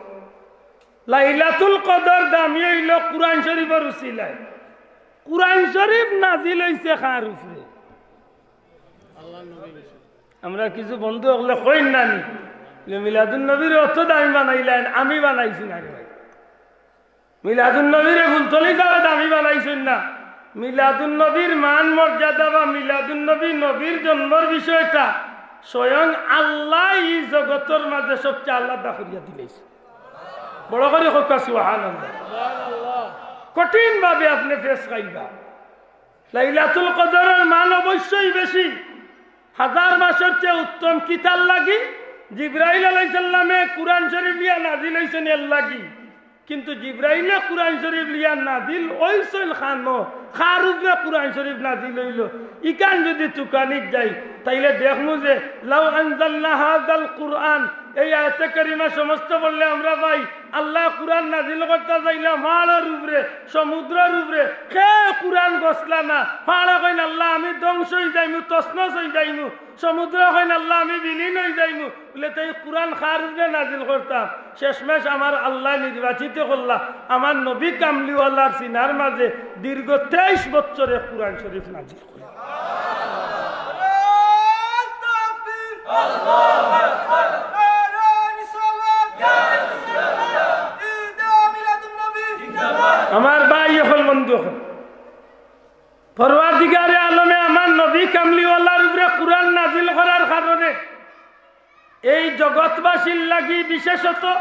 লাইলাতুল কদর দামি অইলো কুরআন শরীফর উসিলায়। কুরআন শরীফ নাজিল অইছে কার উপরে? আমরার কিছু বন্ধু অকলে কইন না নি, যে মিলাদুন নবীরে অত দামি বানাইলাইন, আমি বানাইছি না রে ভাই। মিলাদুন নবীরে ফুলতলি ছাহেবে দামি বানাইছইন না। মিলাদুন নবীর মান মর্যাদা বা মিলাদুন নবী, নবীর জন্মর বিষয়টা স্বয়ং আল্লায় ই জগতর মাঝে সবচেয়ে আলাদা করিয়া দিলাইছে। বড় করি কউক্কা সুবহানাল্লাহ। কঠিন ভাবে আপনে ফেস খাইবা। লাইলাতুল কদরর মান অবশ্যই বেশি, হাজার মাসর চেয়ে উত্তম। কিতার লাগি? জিব্রাইল আলাইহিস সালামে কুরআন শরীফ লিয়া নাজিল অইছইন এর লাগি। কিন্তু জিব্রাইলে কুরআন শরীফ লিয়া নাজিল অইছইন কানো, কার উপরে কুরআন শরীফ নাজিল অইলো, ইখান যুদি তুকানিত যাই, তাইলে দেখমু যে লাউ আনজালনা হাযাল কুরআন, এই আয়াতে কারিমা সমস্ত পড়লে আমরা পাই, আল্লায় কুরআন নাজিল করতা চাইলা পাহাড়র উপরে, সমুদ্রর উপরে, কেউ কুরআন গছলা না। পাহাড়ে কইন, "আল্লাহ, আমি ধ্বংস অই যাইমু, তছনছ অই যাইমু।" সমুদ্রয় কইন, "আল্লাহ, আমি বিলীন অই যাইমু।" বুলে, "তে ই কুরআন কার উপরে নাজিল করতাম?" শেষমেশ আমার আল্লায় নির্বাচিত করলা, আমার নবী কামলিওয়ালার সিনার মাঝে দীর্ঘ তেইশ বছরে কুরআন শরীফ নাজিল করলা। আমার ভাই অকল, বন্ধু অকল, পরওয়ারদিগারে আলমে আমার নবী কামলিওয়ালার উপরে কুরআন নাজিল করার কারণে এই জগৎবাসীর লাগি, বিশেষত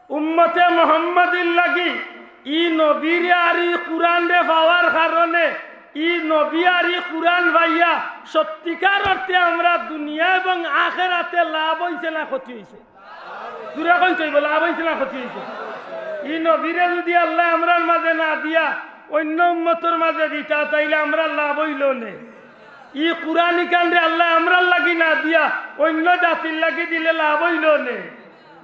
উম্মতে মুহাম্মাদির লাগি, ই নবীরে আর ই কুরআনরে পাওয়ার কারণে, ই নবী আর ই কুরআন পাইয়া সত্যিকার অর্থে আমরা দুনিয়া এবং আখেরাতে লাভ অইছে না ক্ষতি অইছে? জুরে কইন তো, লাভ অইছে না ক্ষতি অইছে? ই নবীরে যুদি আল্লায় আমরার মাঝে না দিয়া অইন্য উম্মতর মাঝে দিতা, তাইলে আমরার লাভ অইলো নে। ই কুরআন ইখানরে আল্লায় আমরার লাগি না দিয়া অইন্য জাতির লাগি দিলে লাভ অইলো নে?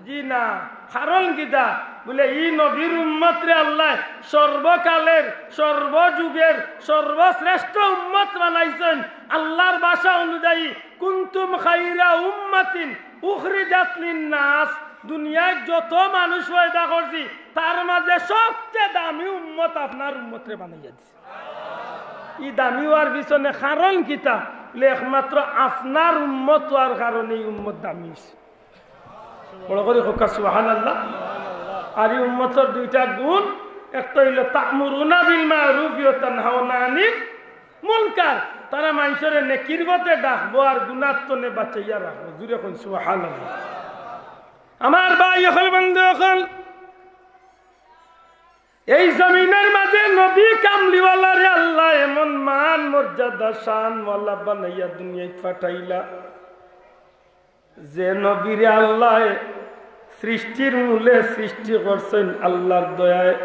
জি না। কারণ কিতা? বুলে, ই নবীর উম্মতরে আল্লায় সর্বকালের, সর্বযুগের সর্বশ্রেষ্ঠ উম্মত বানাইছইন। আল্লার ভাষা অনুযায়ী, "কুনতুম খাইরা উম্মাতিন উখরিজাত লিন্নাস", দুনিয়াত যত মানুষ পয়দা করছি, তার মাঝে সবচেয়ে দামি উম্মত আপনার উম্মতরে বানাইয়া দিছি। ই দামি অওয়ার পিছনে কারণ কিতা? বুলে, একমাত্র আপনার উম্মত অওয়ার কারণে ই উম্মত দামি অইছে। বড় করি কউক্কা সুবহানাল্লাহ। আর ই উম্মতর দুইটা গুণ, একটা অইলো তা'মুরুনা বিল মা'রুফি ওয়া তানহাউনা আনিল মুনকার, তারা মানষরে নেকির পথে ডাকবো আর গুনার তনে বাঁচাইয়া রাখবো। জুরে কইন সুবহানাল্লাহ। আমার ভাই অকল, বন্ধু অকল, এই জমিনর মাঝে নবী কামলিওয়ালারে আল্লায় এমন মান মর্যাদা শানওয়ালা বানাইয়া দুনিয়াত পাঠাইলা, যে নবীরে আল্লায় সৃষ্টির মূলে সৃষ্টি করছইন আল্লার দয়ায়।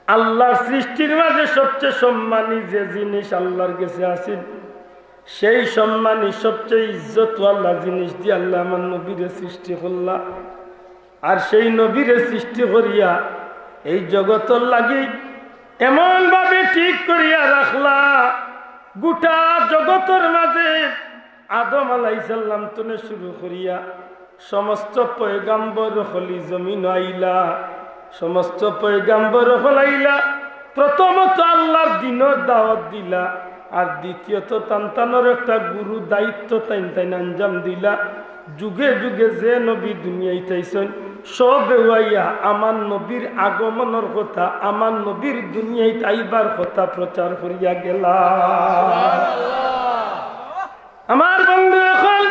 আল্লার সৃষ্টির মাঝে সবচেয়ে সম্মানী যে জিনিস আল্লার গেছে আছিল, সেই সম্মানী সবচেয়ে ইজ্জতওয়ালা জিনিস দিয়া আল্লায় আমার নবীরে সৃষ্টি করলা। আর সেই নবীরে সৃষ্টি করিয়া এই জগতর লাগি এমন ভাবে ঠিক করিয়া রাখলা, গোটা জগতর মাঝে আদম আলাইহিস সালাম তনে শুরু করিয়া সমস্ত পয়গাম্বর অকল ই জমিনো আইলা, সমস্ত পয়গাম্বর অকল আইলা, প্রথমত আল্লার দ্বীনর দাওয়াত দিলা, আর দ্বিতীয়ত তান তানর একটা গুরু দায়িত্ব তাইন তাইন আঞ্জাম দিলা। যুগে যুগে যে নবী দুনিয়াত আইছইন, সবে আইয়া আমার নবীর আগমনর কথা, আমার নবীর দুনিয়াত আইবার কথা প্রচার করিয়া গেলা। আমার বন্ধু অকল,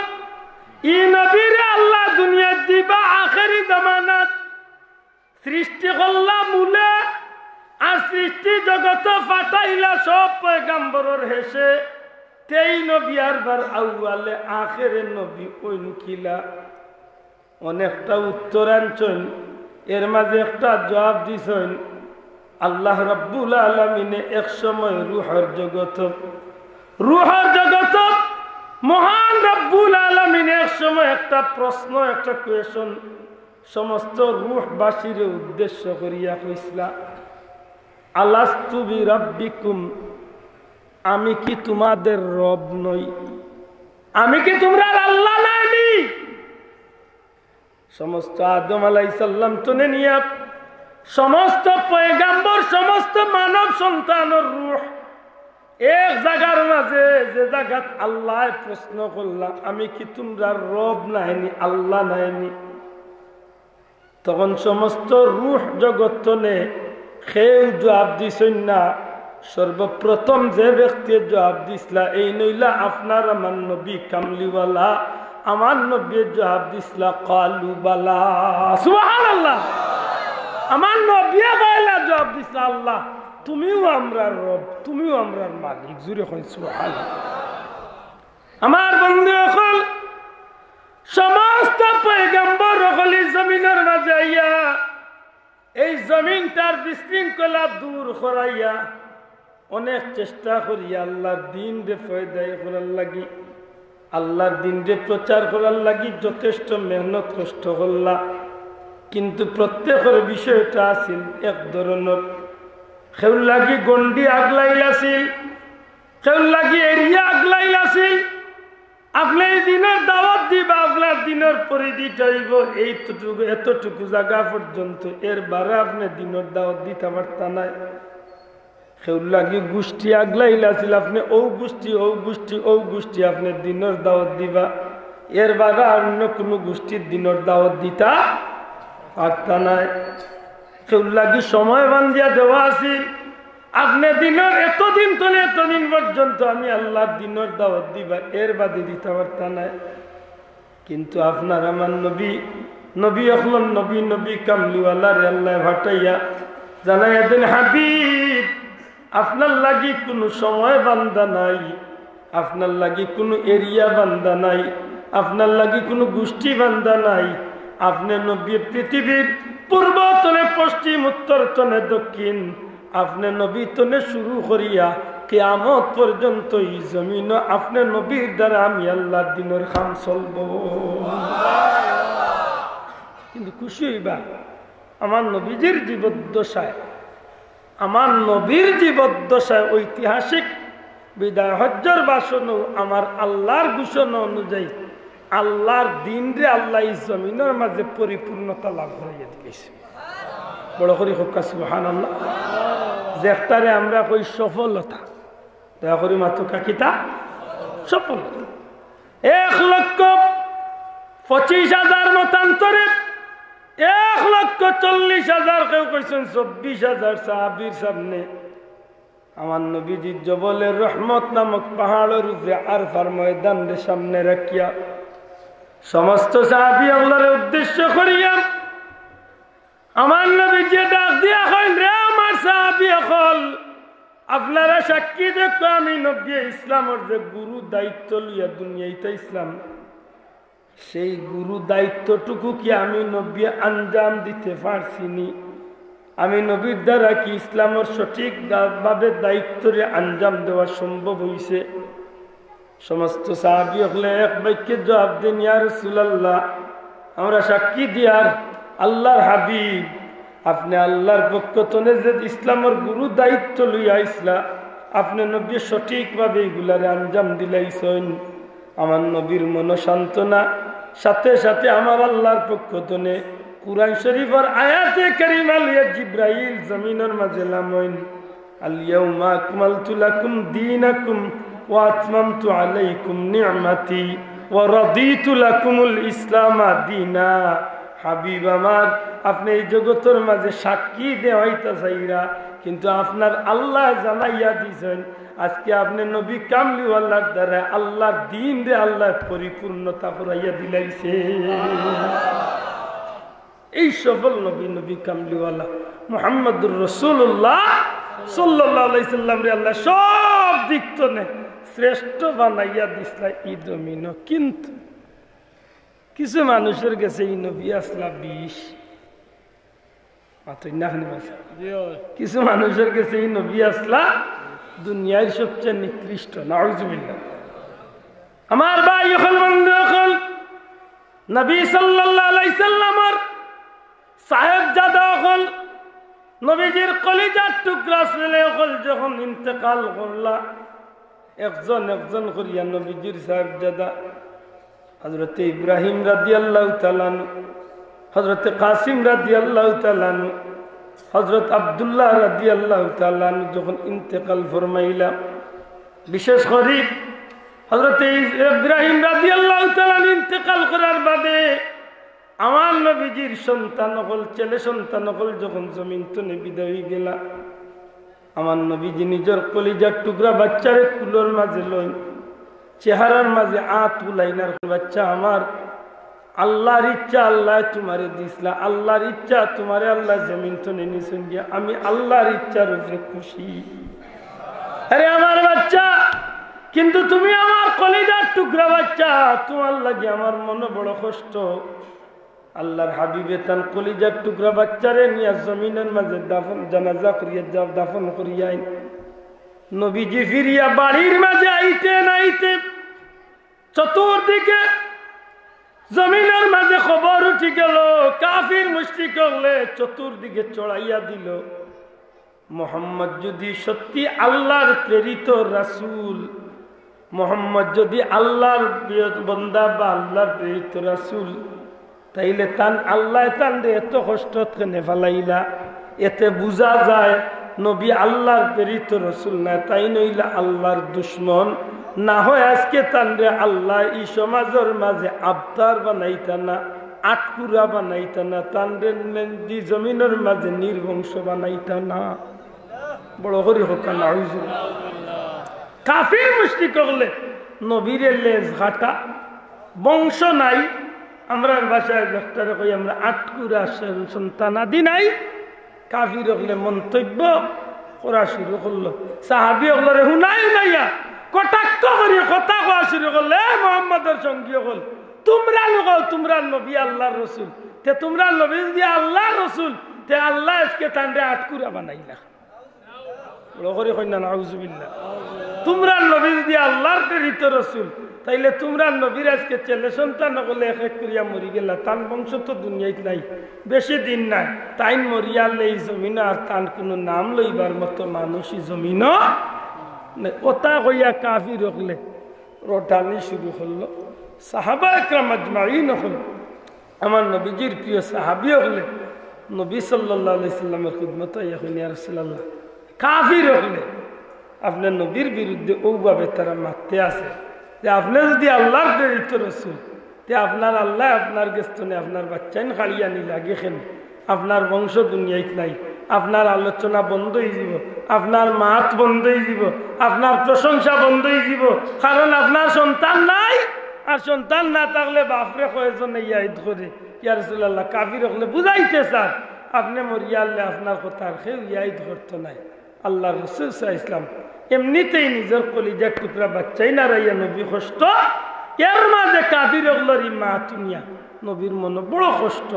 ই নবীরে আল্লায় দুনিয়াত দিবা আখেরি জামানাত। সৃষ্টি করলা মূলে, আর সৃষ্টি জগতো পাঠাইলা সব পয়গাম্বরর হেষে। তেই নবী আরবার আউয়ালে আখেরে নবী অইন কিলা? অনেকটা উত্তর আনছইন, এর মাঝে একটা জবাব দিছইন। আল্লাহ রাব্বুল আলামিনে এক সময় রুহর জগত, রুহর জগত মহান রাব্বুল আলামিনে এক সময় একটা প্রশ্ন, একটা কোয়েশন সমস্ত রুহবাসীরে উদ্দেশ্য করিয়া কইছলা, "আলাস্তু বিরাব্বিকুম?" আমি কি তোমাদের রব নই? আমি কি তোমরার আল্লাহ নায়নি? সমস্ত আদম আলাইহিস সালাম তনে নিয়া সমস্ত পয়গাম্বর, সমস্ত মানব সন্তানর রূহ এক জাগার মাঝে, যে জাগাত আল্লায় প্রশ্ন করলা, "আমি কি তোমরার রব নায়নি, আল্লাহ নায়নি?" তখন সমস্ত রূহ জগত তনে কেউ জবাব দিছইন না। সর্বপ্রথম যে ব্যক্তিয়ে জবাব দিছলা, এইন অইলা আপনার আমার নবী কামলিওয়ালা। আমার নবীয়ে জবাব দিছলা, "ক্বালু বালা।" সুবহানাল্লাহ। আমার নবীয়ে কইলা জবাব দিছলা, "আল্লাহ, তুমিউ আমরার রব, তুমিউ আমরার মালিক।" জুরে কইন সুবহানাল্লাহ। আমার বন্ধু অকল, সমস্ত পয়গাম্বর অকল ই জমিনর মাঝে আইয়া এই জমিনটার বিশৃঙ্খলা দূর করাইয়া অনেক চেষ্টা করিয়া আল্লাহর দিনরে ফয়দাই করার লাগি, আল্লাহর দিনরে প্রচার করার লাগি যথেষ্ট মেহনত কষ্ট করলা। কিন্তু প্রত্যেকর বিষয়টা আছিল এক ধরনর, কেউর লাগি গণ্ডি আগলাইল আছিল, কেউর লাগি এরিয়া আগলাইল আছিল। আপনে ই দিনর দাওয়াত দিবা, আপনার দিনর পরিধিটা অইবো এইতটুকু, এতটুকু জাগা পর্যন্ত, এর বারে আপনে দিনর দাওয়াত দিতা পারতা নায়। কেউর লাগি গুষ্টি আগলাইল আছিল, আপনে অউ গুষ্টি, অউ গুষ্টি, অউ গুষ্টি আপনে দিনর দাওয়াত দিবা, এর বারে আর অন্য কুনু গুষ্টির দিনর দাওয়াত দিতা পারতা নায়। কেউর লাগি সময় বান্ধিয়া দেওয়া আছিল, আপনে দিনর এতদিন তনে এতদিন পর্যন্ত আমি আল্লাহর দিনর দাওয়াত দিবা, এর বাদে দিতা পারতা নায়। কিন্তু আপনার আমার নবী, নবী অকলর নবী, নবী কামলিওয়ালারে আল্লায় পাঠাইয়া জানাইয়া দেন, "হাবিব, আপনার লাগি কুনু সময় বান্ধা নাই, আপনার লাগি কুনু এরিয়া বান্ধা নাই, আপনার লাগি কুনু গুষ্টি বান্ধা নাই। আপনে নবী পৃথিবীর পূর্ব তনে পশ্চিম, উত্তর তনে দক্ষিণ, আপনে নবী তনে শুরু করিয়া কিয়ামত পর্যন্ত ই জমিনো আপনে নবীর দ্বারা আমি আল্লাহর দিনর কাম চলবো।" কিন্তু খুশি অইবা, আমার নবীজির জীবদ্দশায়, আমার নবীর জীবদ্দশায় ঐতিহাসিক বিদায় হজ্জর ভাষণো আমার আল্লাহর ঘোষণা অনুযায়ী আল্লাহর দিনরে আল্লায় ই জমিনর মাঝে পরিপূর্ণতা লাভ করাইয়া দিলাইছে। বড় করি কউক্কা সুবহানাল্লাহ। যেটারে আমরা কই সফলতা, দয়া করি মাতউক্কা কিতা? সফলতা। এক লক্ষ পঁচিশ হাজার মতান্তরে এক লক্ষ চল্লিশ হাজার, কেউ কইছইন চব্বিশ হাজার সাহাবীর সামনে আমার নবীজির জবলে রহমত নামক পাহাড়র উপরে আরফার ময়দানরে সামনে রাখিয়া সমস্ত সাহাবী অকলরে উদ্দেশ্য করিয়া আমার নবীজিয়ে ডাক দিয়া কইন, "রে আমার সাহাবী অকল, আপনারা সাক্ষী দেখো, আমি নবীয়ে ইসলামর যে গুরু দায়িত্ব লইয়া দুনিয়াইত আইছলাম, সেই গুরু দায়িত্বটুকু কি আমি নবীয়ে আঞ্জাম দিতে পারছিনি? আমি নবীর দ্বারা কি ইসলামর সঠিক দা-, ভাবে দায়িত্বরে আঞ্জাম দেওয়া সম্ভব অইছে?" সমস্ত সাহাবী অকলে এক বাক্যে জবাব দেন, "ইয়া রাসূলুল্লাহ, আমরা সাক্ষী দিয়ার আল্লাহর হাবিব, আপনে আল্লাহর পক্ষ তনে যে ইসলামর গুরু দায়িত্ব লইয়া আইছলা, আপনে নবীয়ে সঠিকভাবে ইগুলারে আঞ্জাম দিলাইছইন।" আমার নবীর মনসান্তনা, সাথে সাথে আমার আল্লাহর পক্ষ তনে কুরআন শরীফর আয়াতে কারিমা লইয়া জিব্রাইল জমিনর মাঝে লামইন। اليوم أكملت لكم دينكم وأتممت عليكم نعمتي ورضيت لكم الإسلام دينا। হাবিব আমার, আপনে ই জগতর মাঝে সাক্ষী দেওয়াইতা চাইরা, কিন্তু আপনার আল্লায় জানাইয়া দিছইন, আজকে আপনে নবী কামলিওয়ালার দ্বারা আল্লাহর দিনরে আল্লায় পরিপূর্ণতা করাইয়া দিলাইছে। এই সফল নবী, নবী কামলিওয়ালা মুহাম্মাদুর রাসূলুল্লাহ সাল্লাল্লাহু আলাইহি সাল্লামরে আল্লায় সব দিক তনে শ্রেষ্ঠ বানাইয়া দিছলা ই জমিনো। কিন্তু কিছু মানুষর গেছে ই নবী আছলা বিষ, মাতইন না খানি মাঝে। কিছু মানুষর গেছে ই নবী আছলা দুনিয়ার সবচেয়ে নিকৃষ্ট। নাউজুবিল্লাহ। আমার ভাই অকল, বন্ধু অকল, নবী সাল্লাল্লাহু আলাইহি সাল্লামর সাহেবজাদা অকল, নবীজির কলিজার টুকরা ছেলে অকল যখন ইন্তেকাল করলা, একজন একজন করিয়া নবীজির সাহেবজাদা হযরতে ইব্রাহিম রাদিয়াল্লাহু তাআলা আনহু, হযরতে কাসিম রাদিয়াল্লাহু তাআলা আনহু, হযরত আব্দুল্লাহ রাদিয়াল্লাহু তাআলা আনহু যখন ইন্তেকাল ফরমাইলা, বিশেষ করি হযরতে ইস-, ইব্রাহিম রাদিয়াল্লাহু তাআলা আনহু ইন্তেকাল করার বাদে আমার নবীজির সন্তান অকল, ছেলে সন্তান অকল যখন জমিন তনে বিদায় অইগেলা, আমার নবীজি নিজর কলিজার টুকরা বাচ্চারে কুলর মাঝে লইন, চেহারার মাঝে আত বুলাইন আর কইন, "বাচ্চা আমার, আল্লাহর ইচ্ছা আল্লায় তুমারে দিছলা, আল্লাহর ইচ্ছা তুমারে আল্লায় জমিন তনে নিছইন গিয়া, আমি আল্লাহর ইচ্ছার উপরে খুশি।" আরে আমার বাচ্চা, কিন্তু তুমি আমার কলিজার টুকরা বাচ্চা, তুমার লাগি আমার মনো বড় কষ্ট। আল্লাহর হাবিবে তান কলিজার টুকরা বাচ্চারে নিয়া জমিনর মাঝে দাফন, জানাজা করিয়া যাও, দাফন করিয়া আইন। নবীজি ফিরিয়া বাড়ির মাঝে আইতে নাইতে চতুর্দিকে জমিনর মাঝে খবর উঠি গেল, কাফির মুশরিক অকলে চতুর্দিকে ছড়াইয়া দিল, মোহাম্মদ যদি সত্যি আল্লাহর প্রেরিত রাসূল, মোহাম্মদ যদি আল্লাহর প্রিয় বন্দা বা আল্লাহর প্রেরিত রাসূল, তাইলে তান আল্লায় তানরে এত কষ্টত কেনে ফালাইলা? এতে বুঝা যায় নবী আল্লাহর প্রেরিত রাসূল নায়, তাইন অইলা আল্লাহর দুশমন। না হয় আজকে তানরে আল্লায় ই সমাজর মাঝে আবতার বানাইতা না, আটকুরা বানাইতা না, তানরে নে-, দি জমিনর মাঝে নির্বংশ বানাইতা না। বড় করি কউক্কা, নাউজুবিল্লাহ। কাফির মুশরিক অকলে নবীরে লেজ কাটা, বংশ নাই। আমরার ভাষায় যেটারে কই আমরা, আটকুরা সন-, সন্তানাদি নাই। কাফির অকলে মন্তব্য করা শুরু করলো, সাহাবী অকলরে হুনাই হুনাইয়া কটাক্ষ করি কথা কওয়া শুরু করলো, "এ মোহাম্মদর সঙ্গী অকল, তুমরা লোক, তুমরার নবী আল্লাহর রসুল, তে তুমরার নবী যদি আল্লাহর রসুল, তে আল্লায় আজকে তানরে আটকুরা বানাইলা।" বড় করি কইন না, নাউজুবিল্লাহ। তুমরার নবী যদি আল্লাহর প্রেরিত রসুল, তাইলে তুমরার নবীর আজকে ছেলে সন্তান অকলে এক এক করিয়া মরি গেলা, তান বংশ তো দুনিয়াত নাই, বেশি দিন নাই, তাইন মরিয়ালে ই জমিনো আর তান কুনু নাম লইবার মতো মানুষ ই জমিনো নাই। ওতা কইয়া কাফির অকলে রটানি শুরু করলো। সাহাবা একরাম আজমাইন অকল, আমার নবীজির প্রিয় সাহাবী অকলে নবী সাল্লাল্লাহু আলাইহি সাল্লামর খিদমতো আইয়া কইন, "ইয়া রাসূলুল্লাহ, কাফির অকলে আপনার নবীর বিরুদ্ধে অউভাবে তারা মাততে আছে যে আপনে যদি আল্লাহর প্রেরিত রসুল, তে আপনার আল্লায় আপনার গেছ তনে আপনার বাচ্চাইন কাড়িয়া নিলা গি কেনে? আপনার বংশ দুনিয়াত নাই, আপনার আলোচনা বন্ধ অইযিবো, আপনার মাত বন্ধ অইযিবো, আপনার প্রশংসা বন্ধ অইযিবো, কারণ আপনার সন্তান নাই, আর সন্তান না থাকলে বাফরে কয়জনে ইয়াদ করে।" ইয়া রাসূলুল্লাহ, কাফির অকলে বুঝাইতে চার, আপনে মরিয়ালে আপনার কথার কেউ ইয়াদ করতো নায়। আল্লাহর রসুল সাল্লাল্লাহু আলাইহি ওয়াসাল্লাম এমনিতেই নিজর কলিজার টুকরা বাচ্চাইন হারাইয়া নবী কষ্ট, এর মাঝে কাফির অকলর ই মাত হুনিয়া নবীর মনো বড় কষ্ট।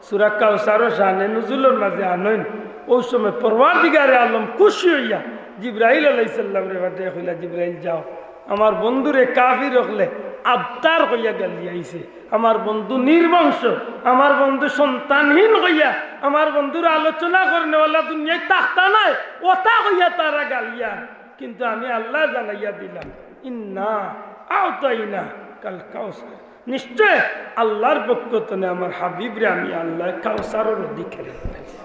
সূরা কাউসারও শানে নুজুলর মাঝে আনইন। অউ সময় পরওয়ারদিগারে আলম খুশি অইয়া জিব্রাইল আলাইহিস সালামরে পাঠাইয়া কইলা, "জিব্রাইল যাও, আমার বন্ধুরে কাফির অকলে আবতার কইয়া গালিয়াইছে, আমার বন্ধু নির্বংশ, আমার বন্ধু সন্তানহীন কইয়া, আমার বন্ধুর আলোচনা করনেওয়ালা দুনিয়াত থাকতা নায়, ওতা কইয়া তারা গালিয়া, কিন্তু আমি আল্লায় জানাইয়া দিলাম, ইন্না আ'তাইনাকাল কাউসার।" নিশ্চয় আল্লাহর পক্ষ তনে আমার হাবিবরে আমি আল্লায় কাউসারর অধিকারী বানাইছি।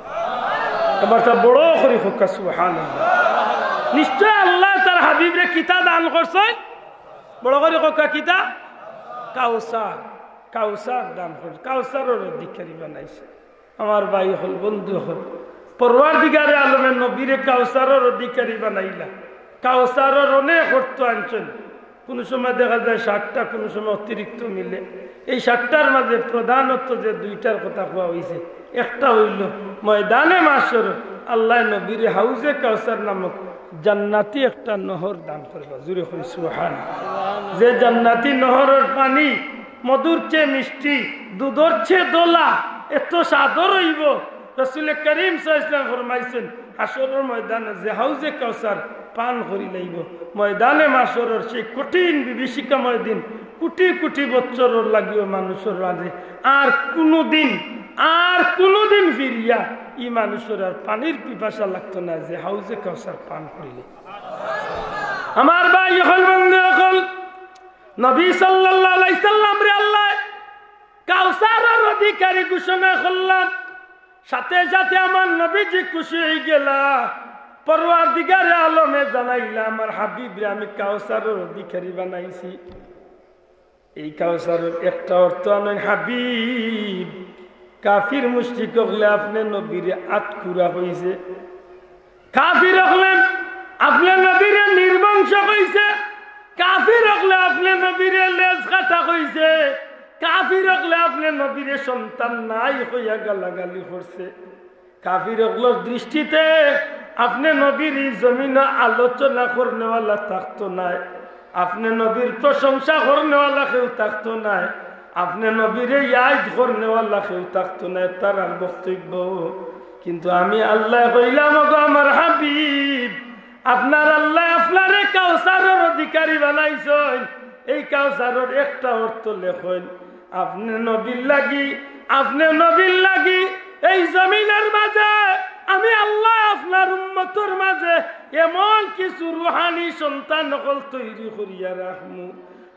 এবার তা বড় করি কউক্কা সুবহানাল্লাহ। নিশ্চয় আল্লায় তার হাবিবরে কিতা দান করছইন? বড় করি কউক্কা কিতা? কাউসার। কাউসার দান করছইন, কাউসারর অধিকারী বানাইছে। আমার ভাই অকল, বন্ধু অকল, পরওয়ারদিগারে আলমে নবীরে কাউসারর অধিকারী বানাইলা। কাউসারর অনেক অর্থ আনছইন। কুনু সময় দেখা যায় সাতটা, কুনু সময় অতিরিক্ত মিলে। এই সাতটার মাঝে প্রধানত যে দুইটার কথা কওয়া অইছে, একটা অইলো ময়দানে মাশর আল্লায় নবীরে হাউজে কাউসার নামক জান্নাতি একটা নহর দান করবা। জুরে কই সুবহান। যে জান্নাতি নহরর পানি মধুর চেয়ে মিষ্টি, দুধর চেয়ে দলা, এত স্বাদর অইবো। রসুলে করিম সাল্লাল্লাহু আলাইহি ওয়াসাল্লাম ফরমাইছইন, হাশরর ময়দানো যে হাউজে কাউসার পান করিলাইবো, ময়দানে মাশরর সেই কঠিন বিভীষিকাময় দিন, কোটি কোটি বছরর লাগিও মানুষর মাঝে আর কুনুদিন, আর কুনুদিন ফিরিয়া ই মানুষর আর পানির পিপাসা লাগতো না যে হাউজে কাউসার পান করিলে। আমার ভাই অকল, বন্ধু অকল, নবী সাল্লাল্লাহু আলাইহি সাল্লামরে আল্লায় কাউসারর অধিকারী ঘোষণা করলাম। সাথে সাথে আমার নবীজি খুশি অইগেলা। পরওয়ারদিগারে আলমে জানাইলা, "আমার হাবিবরে আমি কাউসারর অধিকারী বানাইছি।" এই কাউসারর একটা অর্থ আনইন, হাবিব, কাফির মুশরিক অকলে আপনে নবীরে আটকুরা কইছে। কাফির অকলে আপনে নবীরে নির্বংশ কইছে। কাফির অকলে আপনে নবীরে লেজ কাটা কইছে। কাফির অকলে আপনে নবীরে সন্তান নাই কইয়া গালাগালি করছে। কাফির অকলর দৃষ্টিতে আপনে নবীর ই জমিনো আলোচনা করনেওয়ালা থাকতো নায়, আপনে নবীর প্রশংসা করনেওয়ালা কেউ থাকতো নায়, আপনে নবীরে ইয়াদ করনেওয়ালা কেউ থাকতো নায়, তারার বক্তব্য। কিন্তু আমি আল্লায় কইলাম, "ওগো আমার হাবিব, আপনার আল্লায় আপনারে কাউসারর অধিকারী বানাইছইন।" এই কাউসারর একটা অর্থ লেখইন, আপনে নবীর লাগি, আপনে নবীর লাগি এই জমিনর মাঝে আমি আল্লায় আপনার উম্মতর মাঝে এমন কিছু রুহানি সন্তান অকল তৈরি করিয়া রাখমু,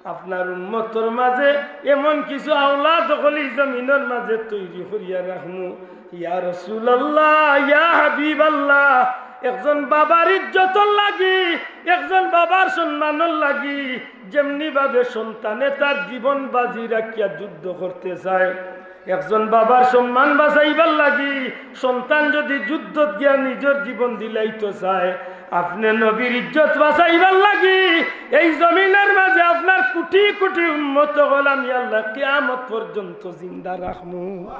আপনার উম্মতর মাঝে এমন কিছু আওলাদ অকল ই জমিনর মাঝে তৈরি করিয়া রাখমু। ইয়া রাসূলুল্লাহ, ইয়া হাবিবাল্লাহ, একজন বাবার ইজ্জতর লাগি, একজন বাবার সম্মানর লাগি যেমনি ভাবে সন্তানে তার জীবন বাজি রাখিয়া যুদ্ধ করতে চায়, একজন বাবার সম্মান বাঁচাইবার লাগি সন্তান যদি যুদ্ধত গিয়া নিজর জীবন দিলাইতো চায়, আপনে নবীর ইজ্জত বাঁচাইবার লাগি এই জমিনর মাঝে আপনার কোটি কোটি উম্মত অকল আমি আল্লাহ কিয়ামত পর্যন্ত জিন্দা রাখমু।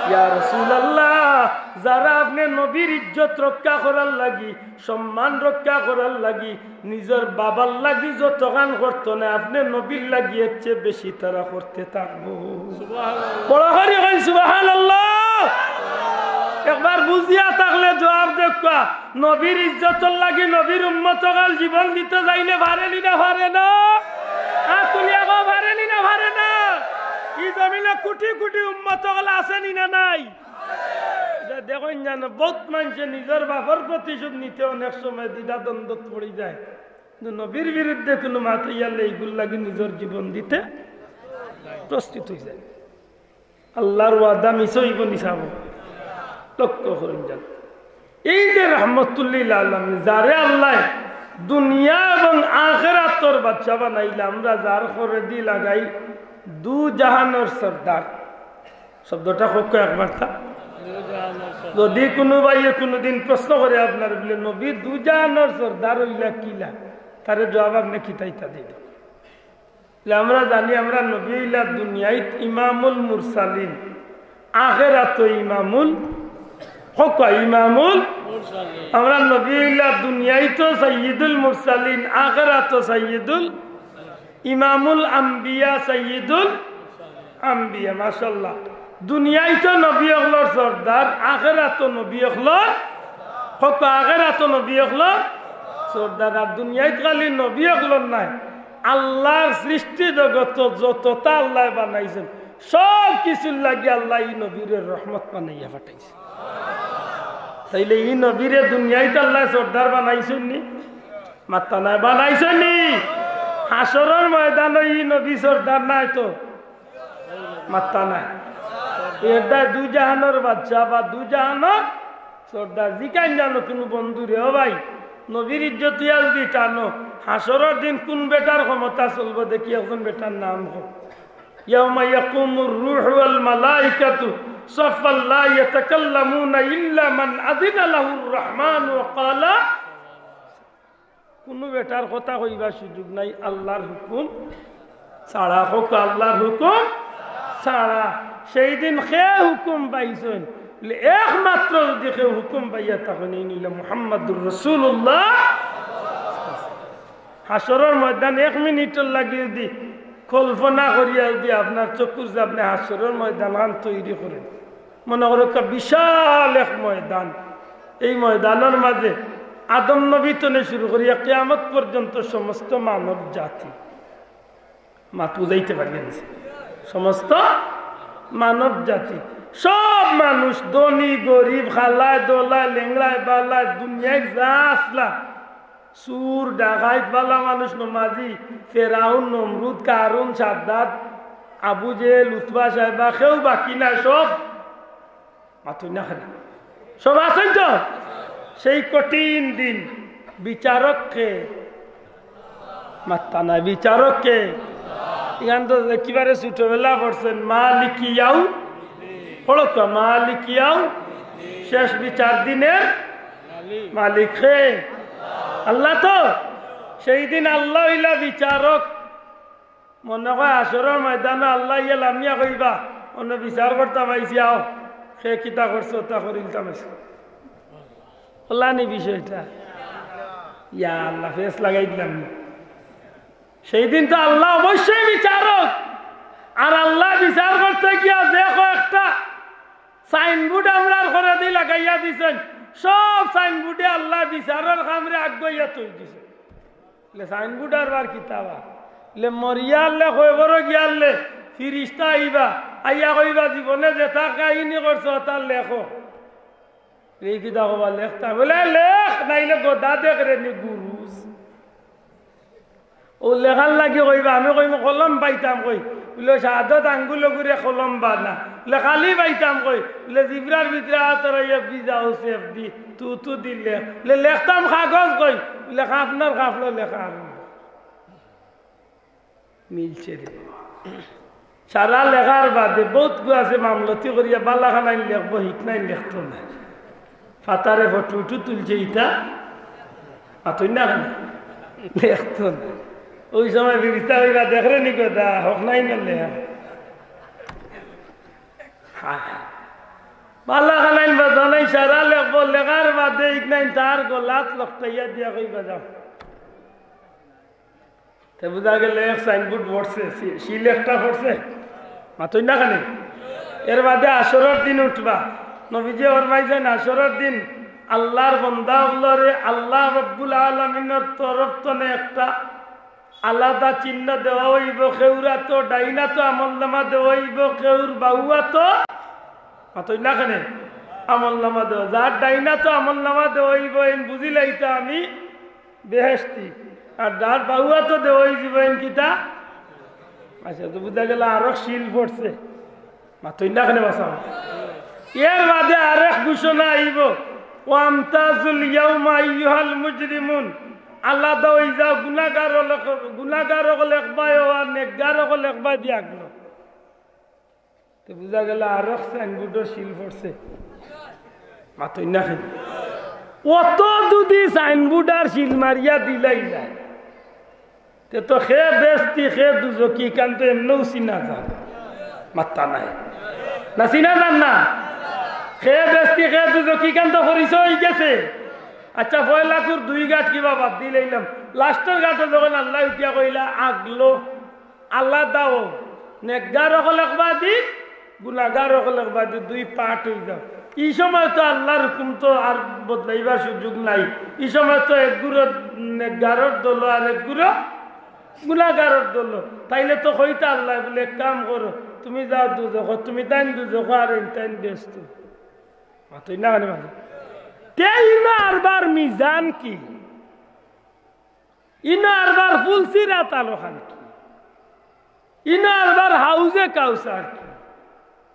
ইয়া রাসূলুল্লাহ, যারা আপনে নবীর ইজ্জত রক্ষা করার লাগি, সম্মান রক্ষা করার লাগি, নিজর বাবার লাগি যতখান করতো নায়, আপনে নবীর লাগি এর চেয়ে বেশি তারা করতে থাকবো। সুবহানাল্লাহ। বড় করি কইন সুবহানাল্লাহ। একবার বুঝিয়া থাকলে জবাব দেউক্কা। নবীর ইজ্জতর লাগি নবীর উম্মত অকল জীবন দিতে চাইলে পারেনি না পারে না? আর তুলিয়া কও, পারেনি না পারে না? ই জমিনো কোটি কোটি উম্মত অকল আছেনি না নাই? ইটা দেখইন জানো, বউত মানষে নিজর বাপর প্রতিশোধ নিতে অনেক সময় দ্বিধাদ্বন্দ্বত পড়ি যায়, কিন্তু নবীর বিরুদ্ধে কুনু মাত অইয়ালে ইগুর লাগি নিজর জীবন দিতে প্রস্তুত অই যায়। আল্লার ওয়াদা মিছা অইবো নি সাব? লক্ষ্য করইন জানো, এই যে রহমতুল্লিল আলামিন, যারে আল্লায় দুনিয়া এবং আখেরাতর বাদশা বানাইলা, আমরা যার করেদি লাগাই দু জাহানর সর্দার। শব্দটা কউক্কা একবার তা। যদি কুনু ভাইয়ে কুনুদিন প্রশ্ন করে আপনারে, বুলে, "নবী দু জাহানর সর্দার অইলা কিলা?" তারে জবাব আপনে কিতা ইতা দিবা? বুলে, আমরা জানি, আমরা নবী অইলা দুনিয়াইত ইমামুল মুরসালিন, আখেরাতো ইমামুল, কউক্কা ইমামুল। আমরা নবী অইলা দুনিয়াইতো সাইয়্যিদুল মুরসালিন, আখেরাতো সাইয়্যিদুল ইমামুল আম্বিয়া, সাইয়্যিদুল আম্বিয়া। মাশাআল্লাহ। দুনিয়াইতো নবী অকলর সর্দার, আখেরাতো নবী অকলর, কউক্কা, আখেরাতো নবী অকলর সর্দার। আর দুনিয়াইত খালি নবী অকলর নায়, আল্লার সৃষ্টি জগতো যততা আল্লায় বানাইছইন, সব কিছুর লাগি আল্লায় ই নবীরে রহমত বানাইয়া পাঠাইছইন। তাইলে ই নবীরে দুনিয়াইত আল্লায় সর্দার বানাইছইন নি? মাত্তা নায়, বানাইছইন নি? হাশরর ময়দানো ই নবী সর্দার নায় তো? মাত্তা নায়। এরদায় দু জাহানর বাদশা বা দু জাহানর সর্দার। জিকাইন জানো কুনু বন্ধুরে, "ও ভাই, নবীর ইজ্জত ইয়া যদি টানো, হাশরর দিন কুন বেটার ক্ষমতা চলবো, দেখি একজন বেটার নাম কও।" ইয়াউমা ইয়াকুমুর রূহু ওয়াল মালাইকাতু সাফফান লা ইয়াতাকাল্লামুনা ইল্লা মান আযিনা লাহুর রহমানু ওয়া ক্বালা। কুনু বেটার কথা কইবার সুযোগ নাই আল্লার হুকুম ছাড়া। কউক্কা, আল্লার হুকুম ছাড়া। সেই দিন কে হুকুম পাইছইন? বুলে, একমাত্র যদি কেউ হুকুম পাইয়া থাকইন, এইন অইলা মুহাম্মাদুর রাসূলুল্লাহ। হাশরর ময়দান এক মিনিটর লাগি যদি কল্পনা করিয়া যদি আপনার চকুর সামনে হাশরর ময়দান খান তৈরি করেন, মনে করউক্কা বিশাল এক ময়দান, এই ময়দানর মাঝে আদম নবী তনে শুরু করিয়া কিয়ামত পর্যন্ত সমস্ত মানব জাতি, মাত বুঝাইতে পারি না, সমস্ত মানব জাতি, সব মানুষ, ধনী গরিব, কালায় ধলায়, লেংড়ায় বালায়, দুনিয়ার যা আছলা, চুর, ডাকাইত, ভালা মানুষ, নমাজি, ফেরাউন, নমরুদ, কারুন, সাদ্দাদ, আবু জেহেল, উতবা, সাইবা, কেউ বাকি নাই, সব। মাতইন না কেনে? সব আছইন তো? সেই কঠিন দিন বিচারক কে? মাত্তা নাই, বিচারক কে? ইখান তো একেবারে ছোটবেলা পড়ছেন, মালিকি ইয়াউ, পড়ো তো, মালিকি ইয়াউ, শেষ বিচার দিনের মালিক কে? আল্লাহ তো। সেই দিন আল্লাহ অইলা বিচারক। মনে কয় হাশরর ময়দানো আল্লাহ ইয়া লামিয়া কইবা, "অনো বিচার করতাম আইছি, আও, কে কিতা করছে, তা করিলতাম আইছি।" অলা নি বিষয়টা? ইয়া আল্লাহ, ফেস লাগাই দিলাম নি। সেই দিন তো আল্লাহ অবশ্যই বিচারক। আর আল্লাহ বিচার করতে গিয়া যে কয়েকটা সাইনবোর্ড আমরার ঘরেদি লাগাইয়া দিছইন, সব সাইনবোর্ডে আল্লাহ বিচারর কামরে আগুয়াইয়া থই দিছে। লে সাইনবোর্ড আর বার কিতা বা? লে মরিয়ারলে, কবরো গিয়ারলে, ফিরিস্তা আইবা, আইয়া কইবা, "জীবনে যেতা কাহিনী করছো, অতা লেখো।" লে কিতা কবা, "লেখতাম।" বলে, "লেখ, নাইলে গদা দেখরে নি গুরুজ।" অউ লেখার লাগি কইবা, আমি কইমু, "কলম পাইতাম কই?" বলে, "শাহাদত আঙ্গুল গুরে কলম বানা।" বলে, "কালি পাইতাম কই?" বলে, "জিব্রার ভিতরে আতর অইয়া ভিজা অউ সেফ দি, তু তু দিলে।" বলে, "লেখতাম কাগজ কই?" বলে, "কাফনার কাফলো লেখা আরম্ভ।" মিলছে রে। সারা লেখার বাদে বউত গু আছে মামলতি করিয়া বালা খানাইন লেখবো, হিকনাইন লেখতো না। ফাতারে ফটো উটু তুলছে ইতা, মাতইন না কেনে? লেখতো না। অউ সময় ফিরিস্তা কইবা, "দেখরে নি গদা, হক নাই না লেখা।" হায় হায়। বালা খানাইন বাজানাইন সারা লেখবো, লেখার বাদে হিকনাইন তার গলাত লটকাইয়া দিয়া কইবা, "যাও।" তে বুঝা গেল এক সাইনবোর্ড পড়ছে, সি-, সিল একটা পড়ছে। মাতইন না কেনে? এর বাদে হাশরর দিন উঠবা। নবীজি ফরমাইছইন, হাশরর দিন আল্লাহর বন্দা অকলরে আল্লাহ রব্বুল আলামিনর তরফ তনে একটা আলাদা চিহ্ন দেওয়া অইবো। কেউর আতো, ডাইন আতো আমলনামা দেওয়া অইবো, কেউর বাউ আতো, মাতইন না কেনে? আমলনামা দেওয়া। যার ডাইন আতো আমলনামা দেওয়া অইবো, এইন বুঝিলাইতা আমি বেহেশতি। আর যার বাউ আতো দেওয়া অইযিবো, এইন কিতা? আচ্ছা, তো বুঝা গেল আরক সিল পড়ছে। মাতইন না কেনে বাঁচাও। এর বাদে আরেক ঘোষণা আইবো, "ওয়ামতাজুল ইয়াউমা আইয়ুহাল মুজরিমুন।" আলাদা অই যাও, গুনাগার অকল, গুনাগার অকল এক বায় আর নেকগার অকল এক বায় দিয়া গেল। তে বুঝা গেল আরক সাইনবোর্ডর সিল পড়ছে। মাতইন না কেনে? অত যুদি সাইনবোর্ড আর সিল মারিয়া দিলাইলা, তে তো কে বেহেস্তি, কে দুজখি, ইখান তো এমনেউ চিনা যায়। মাত্তা নাই। না চিনা যার না? কে বেহেস্তি, কে দুজখি, ইখান তো পরিচয় অইগেছে। আচ্ছা, পয়লাকুর দুই ঘাট কিবা বাদ দিলাইলাম। লাস্টর ঘাটো যখন আল্লায় উঠিয়া কইলা, আগলো, আলাদা অও, নেকগার অকল এক বায়দি, গুনাগার অকল এক বায়দি, দুই পার্ট অই যাও। ই সময় তো আল্লাহর হুকুম তো আর বদলাইবার সুযোগ নাই। ই সময় তো এক গুরু নেকগারর দল আর এক গুরু গুনাগারর দল। তাইলে তো কইতা আল্লায় বুলে, "এক কাম করো, তুমি যাও দুজখো, তুমি তাইন দুজখো আর এইন তাইন বেহেস্তো।" মাতইন না কেনে বাবা? তে ইনো আরবার মিজান কি? ইনো আরবার ফুলসিরাত আরোহণ কি? ইনো আরবার হাউজে কাউসার কি?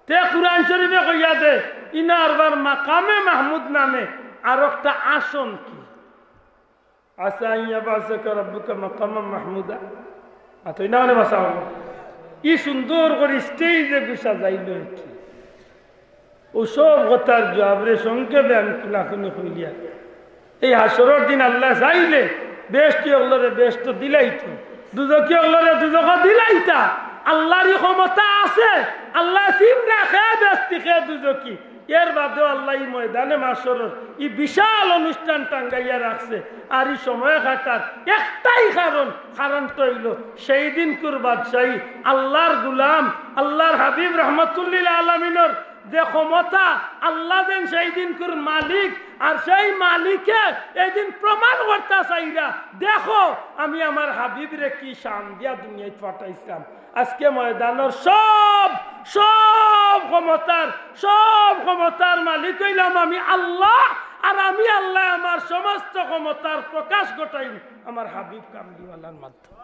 তে কুরআন শরীফে কইয়া দে, ইনো আরবার মাকামে মাহমুদ নামে আরকটা আসন কি? আসা আন ইয়াবআসাকা রাব্বুকা মাকামান মাহমুদা। মাতইন না কেনে বাঁচাও? ই সুন্দর করি স্টেজে গুছা যাইল কি? অউ সব কথার জুয়াবরে সংক্ষেপে আমি কুনাকুনি কইলিয়ার। এই হাশরর দিন আল্লায় চাইলে বেহেস্তি অকলরে বেহেস্তো দিলাইতো, দুজখি অকলরে দুজখো দিলাইতা। আল্লার ই ক্ষমতা আছে, আল্লায় চিনরা কে বেহেস্তি কে দুজখি। এর বাদেও আল্লায় ই ময়দানে মাশরর ই বিশাল অনুষ্ঠান টাঙ্গাইয়া রাখছে। আর ই সময় কাটার একটাই কারণ, কারণটা অইলো সেই দিনকুর বাদশাহী, আল্লার গুলাম, আল্লার হাবিব রহমতুল্লিল আলামিনর যে ক্ষমতা, আল্লাহ যেন সেই দিনকুর মালিক, আর সেই মালিকে এই দিন প্রমাণ করতা চাইরা, "দেখো আমি আমার হাবিবরে কি শান দিয়া দুনিয়াত পাঠাইছলাম।" আজকে ময়দানর সব, সব ক্ষমতার, সব ক্ষমতার মালিক অইলাম আমি আল্লাহ। আর আমি আল্লায় আমার সমস্ত ক্ষমতার প্রকাশ ঘটাইমু আমার হাবিব কামলিওয়ালার মাধ্যমে।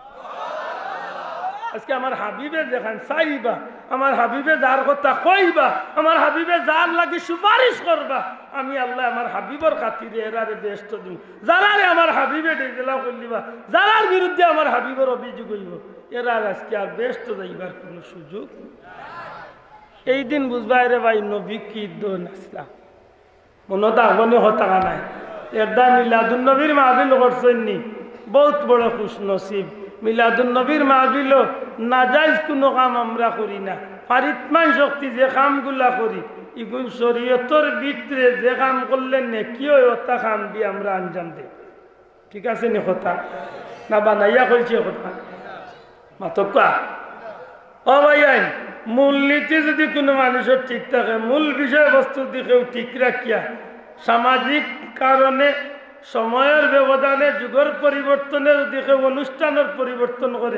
আজকে আমার হাবিবে যেখান চাইবা, আমার হাবিবে যার কথা কইবা, আমার হাবিবে যার লাগি সুপারিশ করবা, আমি আল্লায় আমার হাবিবর খাতিরে এরারে বেহেস্ত দিমু। যারারে আমার হাবিবে ডেজেলা করিলিবা, যারার বিরুদ্ধে আমার হাবিবর অভিযোগ অইবো, এরার আজকে আর বেহেস্ত যাইবার কুনু সুযোগ নাই। এই দিন বুঝবায় রে ভাই, নবী কি দন আসলা। মনো থাকবো নি কথা নাই? এরদায় মিলাদুন নবীর মাহফিল করছইন নি, বউত বড় খুশনসিব। মিলাদুন নবীর মাহফিলো নাজাইজ কুনু কাম আমরা করি না। ফারিতমান শক্তি যে কামগুলা করি, ইগুন শরীয়তর ভিতরে যে কাম করলে নেকি অয়, অতা কাম দি আমরা আঞ্জাম দেই। ঠিক আছে নি কথা? না বানাইয়া কইছি কথা? মাতউক্কা। ও ভাইয়াইন, মূলনীতি যুদি কুনু মানুষর ঠিক থাকে, মূল বিষয়বস্তু যুদি কেউ ঠিক রাখিয়া, সামাজিক কারণে, সময়র ব্যবধানে, যুগর পরিবর্তনে যুদি কেউ অনুষ্ঠানর পরিবর্তন করে,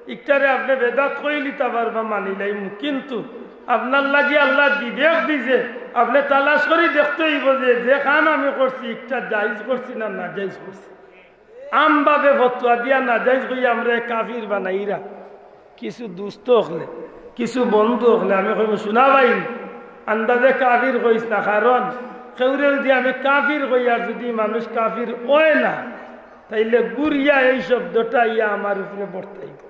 ইকটারে আপনে বেদাত কইলিতা পারবা, মানিলাইমু। কিন্তু আপনার লাগি আল্লায় বিবেক দিছে, আপনে তালাশ করি দেখতে অইবো যে, যে কাম আমি করছি, ইকটা জায়েজ করছি না নাজায়েজ করছি। আমভাবে ফতোয়া দিয়া নাজাইজ কইয়া আমরারে কাফির বানাইরা। কিছু দুস্ত অকলে, কিছু বন্ধু অকলে আমি কইমু, "হুনা ভাই, আন্দাজে কাফির কইস না, কারণ কেউরে যুদি আমি কাফির কই আর যুদি মানুষ কাফির অয় না, তাইলে ঘুরিয়া এই শব্দটা আইয়া আমার উপরে বর্তাইবো।"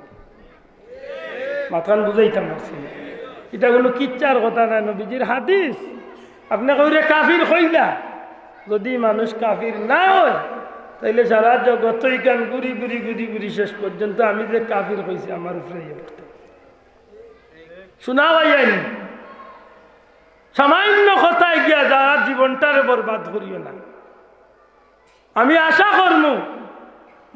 মাতখান বুঝাইতাম পারছি না। ইটা কুনু কিচ্ছার কথা নায়, নবীজির হাদিস। আপনে কেউরে কাফির কইলা, যুদি মানুষ কাফির না অয়, তাইলে সারা জগত ইখান ঘুরি ঘুরি ঘুরি ঘুরি শেষ পর্যন্ত আমি যে কাফির কইছি, আমার উপরে ইয়ে করতে। হুনা ভাইয়াইন, সামান্য কথায় গিয়া যারা জীবনটারে বরবাদ করিও না। আমি আশা করমু,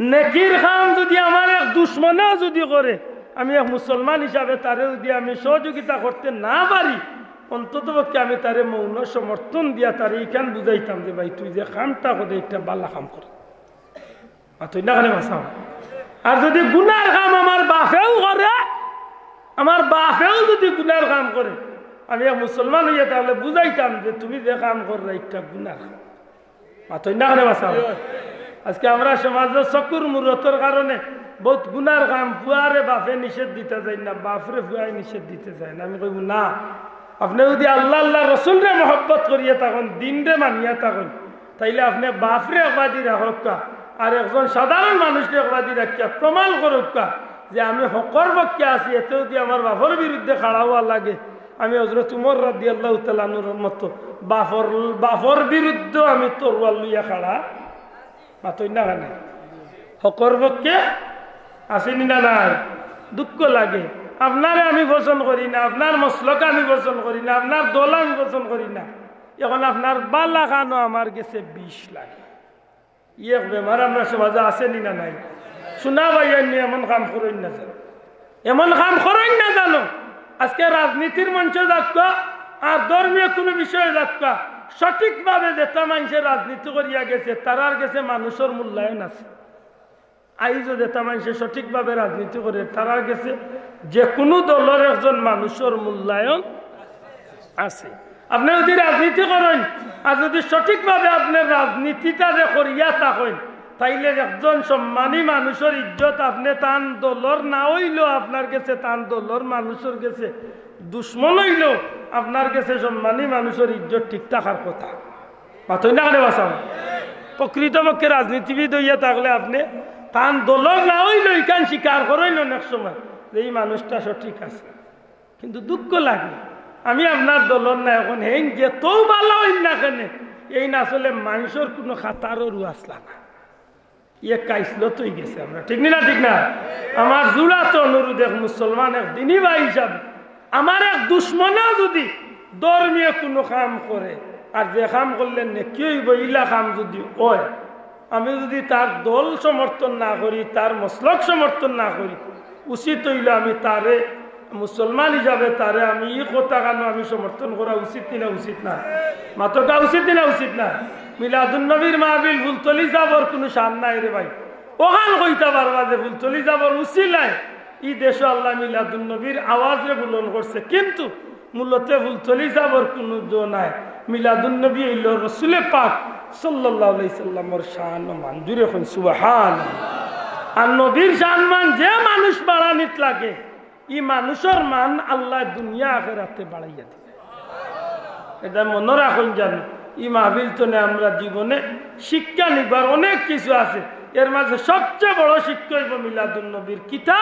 নেকির কাম যুদি আমার এক দুশমনেও যুদি করে, আমি এক মুসলমান হিসাবে তারে যুদি আমি সহযোগিতা করতে না পারি, অন্তত পক্ষে আমি তারে মৌন সমর্থন দিয়া তারে ইখান বুঝাইতাম যে, "ভাই, তুই যে কামটা করে, ইটা ভালা কাম করে।" আর তুই না কেনে বাঁচাও? আর যুদি গুনার কাম আমার বাফেও করে, আমার বাফেও যুদি গুনার কাম করে, আমি এক মুসলমান অইয়া তাইলে বুঝাইতাম যে, "তুমি যে কাম কররায়, ইটা গুনার কাম।" মাতইন না কেনে বাঁচাও? আজকে আমরার সমাজো চকুর মুরতর কারণে বউত গুনার কাম পুয়ারে বাফে নিষেধ দিতা চাইন না, বাফরে পুয়ায় নিষেধ দিতা চাইন না। আমি কইমু, "না, আপনে যুদি আল্লাহ, আল্লাহর রসুলরে মহব্বত করিয়া থাকইন, দিনরে মানিয়া থাকইন, তাইলে আপনে বাফরে একবাদি রাখউক্কা, আর একজন সাধারণ মানুষরে একবাদি রাখিয়া প্রমাণ করউক্কা যে আমি হকর পক্ষে আছি, এতে যুদি আমার বাফর বিরুদ্ধে খাড়া অওয়া লাগে, আমি হজরত উমর রাদিয়াল্লাহু তাআলা আনহুর মতো বাফর, বাফর বিরুদ্ধে আমি তরোয়াল লইয়া খাড়া।" মাতইন না কেনে? হকর পক্ষে আছি নি না নাই? দুঃখ লাগে। আপনারে আমি পছন্দ করি না, আপনার মসলক আমি পছন্দ করি না, আপনার দল আমি পছন্দ করি না। এখন আপনার ভালা খানো আমার গেছে বিষ লাগে। ই এক বেমার আমরার সমাজো আছে নি না নাই? হুনা ভাইয়াইন, এমন কাম করইন না যেন। এমন কাম করইন না জানো। আজকে রাজনীতির মঞ্চে যাউক্কা, আর ধর্মীয় কুনু বিষয়ে যাউক্কা, সঠিকভাবে যেতা মানষে রাজনীতি করিয়া গেছে, তারার গেছে মানুষর মূল্যায়ন আছে। আইজও যেতা মানষে সঠিকভাবে রাজনীতি করে, তারার গেছে যেকুনু দলর একজন মানুষর মূল্যায়ন আছে। আপনে যুদি রাজনীতি করইন, আর যুদি সঠিকভাবে আপনে রাজনীতিটারে করিয়া থাকইন, তাইলে একজন সম্মানী মানুষর ইজ্জত আপনে তান দলর না অইলেও আপনার গেছে, তান দলর মানুষর গেছে দুশমন অইলেও আপনার গেছে সম্মানী মানুষর ইজ্জত ঠিক থাকার কথা। মাতইন না কেনে বাঁচাও? প্রকৃতপক্ষে রাজনীতিবিদ অইয়া থাকলে আপনে তান দলর না অইলেও ইখান স্বীকার করইন অনেক সময় যে ই মানুষটা সঠিক আছে। কিন্তু দুঃখ লাগে, আমি আপনার দলর না, এখন হেইন যেতউ ভালা অইন না কেনে, এইন আসলে মানষর কুনু খাতারও রু আসলা না। ইয়ে কাইসলত অইগেছে আমরা, ঠিক নি না? ঠিক না? আমার জুড়াত অনুরোধ, এক মুসলমান, এক দিনী ভাই হিসাবে, আমার এক দুশমনেও যুদি ধর্মীয় কুনু কাম করে, আর যে কাম করলে নেকি অইবো, ইলা কাম যুদি অয়, আমি যুদি তার দল সমর্থন না করি, তার মসলক সমর্থন না করি, উচিত অইলো আমি তারে, মুসলমান হিসাবে তারে আমি ই কথা খানো আমি সমর্থন করা উচিত নি না উচিত না? মাতউক্কা উচিত নি না উচিত না? মিলাদুন নবীর মাহফিল ফুলতলি সাবর কুনু শান নাই রে ভাই। অখান কইতা পারবা যে ফুলতলি সাবর উছিলায় ই দেশো আল্লায় মিলাদুন নবীর আওয়াজরে বুলন্দ করছে, কিন্তু মূলতে ফুলতলি সাবর কুনু দোষ নাই। মিলাদুন নবী অইলো রসুলে পাক সাল্লাল্লাহু আলাইহি সাল্লামর শান ও মান। জুরে কইন সুবহান। আর নবীর শান মান যে মানুষ বাড়ানিত লাগে, ই মানুষর মান আল্লায় দুনিয়া আখেরাতে বাড়াইয়া দিবে। এটা মনো রাখইন জানো, ই মাহফিল তনে আমরা জীবনে শিক্ষা নিবার অনেক কিছু আছে। এর মাঝে সবচেয়ে বড় শিক্ষা অইবো মিলাদুন নবীর কিতা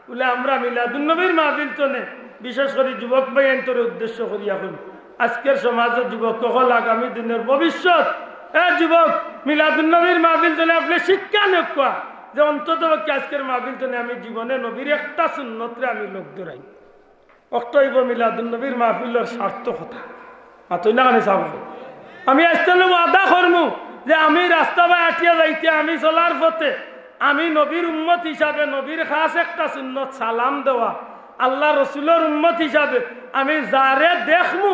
বুলে আমরা মিলাদুন নবীর মাহফিল তনে, বিশেষ করি যুবক ভাইয়াইন্তরে উদ্দেশ্য করিয়া কইমু, আজকের সমাজর যুবক অকল আগামী দিনর ভবিষ্যৎ। এ যুবক, মিলাদুন নবীর মাহফিল তনে আপনে শিক্ষা নেউক্কা যে অন্তত পক্ষে আজকের মাহফিল তনে আমি জীবনে নবীর একটা সুন্নতরে আমি লগ ধরাই। অক্ত অইবো মিলাদুন নবীর মাহফিলর সার্থকতা। মাতইন না কেনে সাব? আমি আইজ তনে ওয়াদা করমু যে আমি রাস্তা বায় আটিয়া যাইতে, আমি চলার পথে আমি নবীর উম্মত হিসাবে নবীর খাস একটা সুন্নত সালাম দেওয়া, আল্লার রসুলর উম্মত হিসাবে আমি যারে দেখমু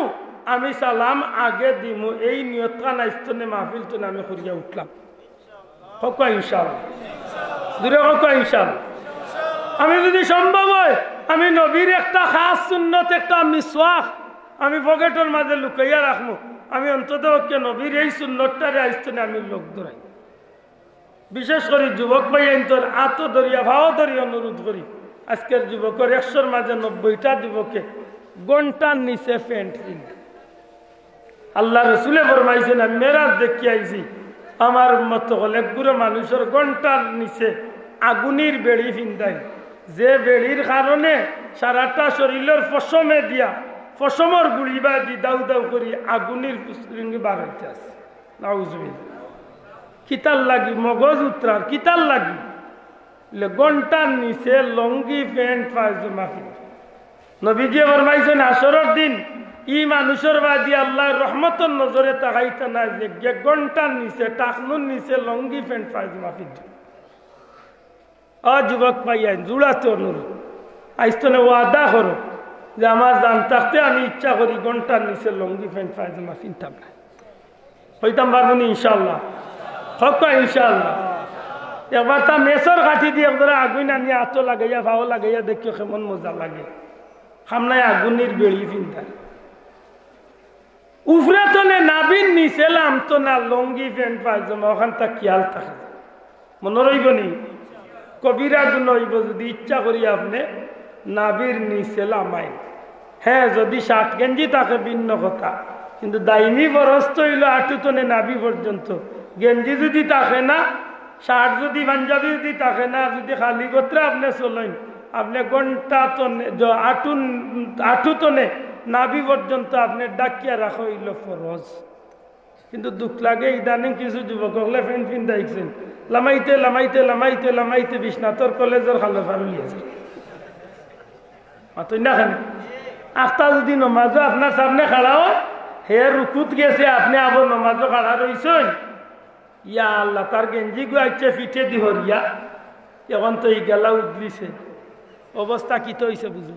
আমি সালাম আগে দিমু। এই নিয়তখান আইজ তনে মাহফিল তনে আমি করিয়া উঠলাম। কউক্কা ইনশাআল্লাহ। জুরে কউক্কা ইনশাআল্লাহ। আমি যুদি সম্ভব অয়, আমি নবীর একটা খাস সুন্নত, একটা মিসওয়াক আমি পকেটর মাঝে লুকাইয়া রাখমু। আমি অন্তত পক্ষে নবীর এই সুন্নতটারে আইজ তনে আমি লগ ধরাই। বিশেষ করি যুবক ভাইয়াইন্তর আতো ধরিয়া, পাও ধরিয়া অনুরোধ করি, আজকের যুবকর একশোর মাঝে নব্বইটা যুবকে ঘন্টার নিচে প্যান্ট পিন্দে। আল্লার রসুলে ফরমাইছইন, আমি মেরাজ দেখিয়া আইছি, আমার উম্মত অকল একগুরে মানুষর ঘন্টার নিচে আগুনির বেড়ি পিন্দাইন, যে বেড়ির কারণে সারাটা শরীলর পশমে দিয়া, পশমর গুড়ি বায়দি দাউ দাউ করি আগুনির ফুসরিঙ্গি বার অইতে আছে। নাউজুবিল্লাহ। কিতার লাগি? মগজ উতরার। কিতার লাগি? বুলে, ঘন্টার নিচে লুঙ্গি, প্যান্ট, পায়জামা পিন্দে। নবীজিয়ে ফরমাইছইন, হাশরর দিন ই মানুষর বায়দি আল্লায় রহমতর নজরে তাকাইতা নায়, যেগিয়ে ঘন্টার নিচে, টাকনুর নিচে লুঙ্গি, প্যান্ট, পায়জামা পিন্দে। ও যুবক ভাইয়াইন, জুড়াতে অনুরোধ, আইজ তনে ওয়াদা করো যে আমার জান থাকতে আমি ইচ্ছা করি ঘন্টার নিচে লুঙ্গি, প্যান্ট, পায়জামা পিনতাম না। কইতাম পারমু নি ইনশাআল্লাহ? কউক্কা ইনশাআল্লাহ। একবার তা মেসর কাঠি দি একজরা আগুইন আনিয়া আতো লাগাইয়া, পাও লাগাইয়া দেখিও কেমন মজা লাগে। সামনায় আগুনির বেড়ি পিন্দা। উপরে তনে নাভির নিচে লামতো না, লুঙ্গি, প্যান্ট, পায়জামা, অখানতা খিয়াল থাকে। মনো রইবো নি? কবিরা গুনা অইবো যুদি ইচ্ছা করি আপনে নাভির নিচে লামাইন। হ্যাঁ, যুদি শার্ট গেঞ্জি থাকে ভিন্ন কথা, কিন্তু দাইমি ফরজ তো অইলো আটু তনে নাভি পর্যন্ত। গেঞ্জি যুদি থাকে না, শার্ট যুদি, পাঞ্জাবি যুদি থাকে না, যুদি খালি গতরে আপনে চলইন, আপনে ঘন্টা তনে, য-, আটুন-, আটু তনে নাভি পর্যন্ত আপনে ঢাকিয়া রাখা অইলো ফরজ। কিন্তু দুখ লাগে, ইদানিং কিছু যুবক অকলে প্যান্ট পিন্দা হিকছইন, লামাইতে, লামাইতে, লামাইতে, লামাইতে বিশ্বনাথর কলেজর খালো ফারুলি আছে। মাতইন না কেনে? আখতা যুদি নমাজো আপনার সামনে খাড়া অয়, হে রুকুত গেছে, আপনে আবার নমাজো খাড়া রইছইন, ইয়া আল্লাহ, তার গেঞ্জি গু আইছে ফিটেদি হরিয়া, অখন তো ইগেলা উদলিছে, অবস্থা কিতা অইছে বুঝো?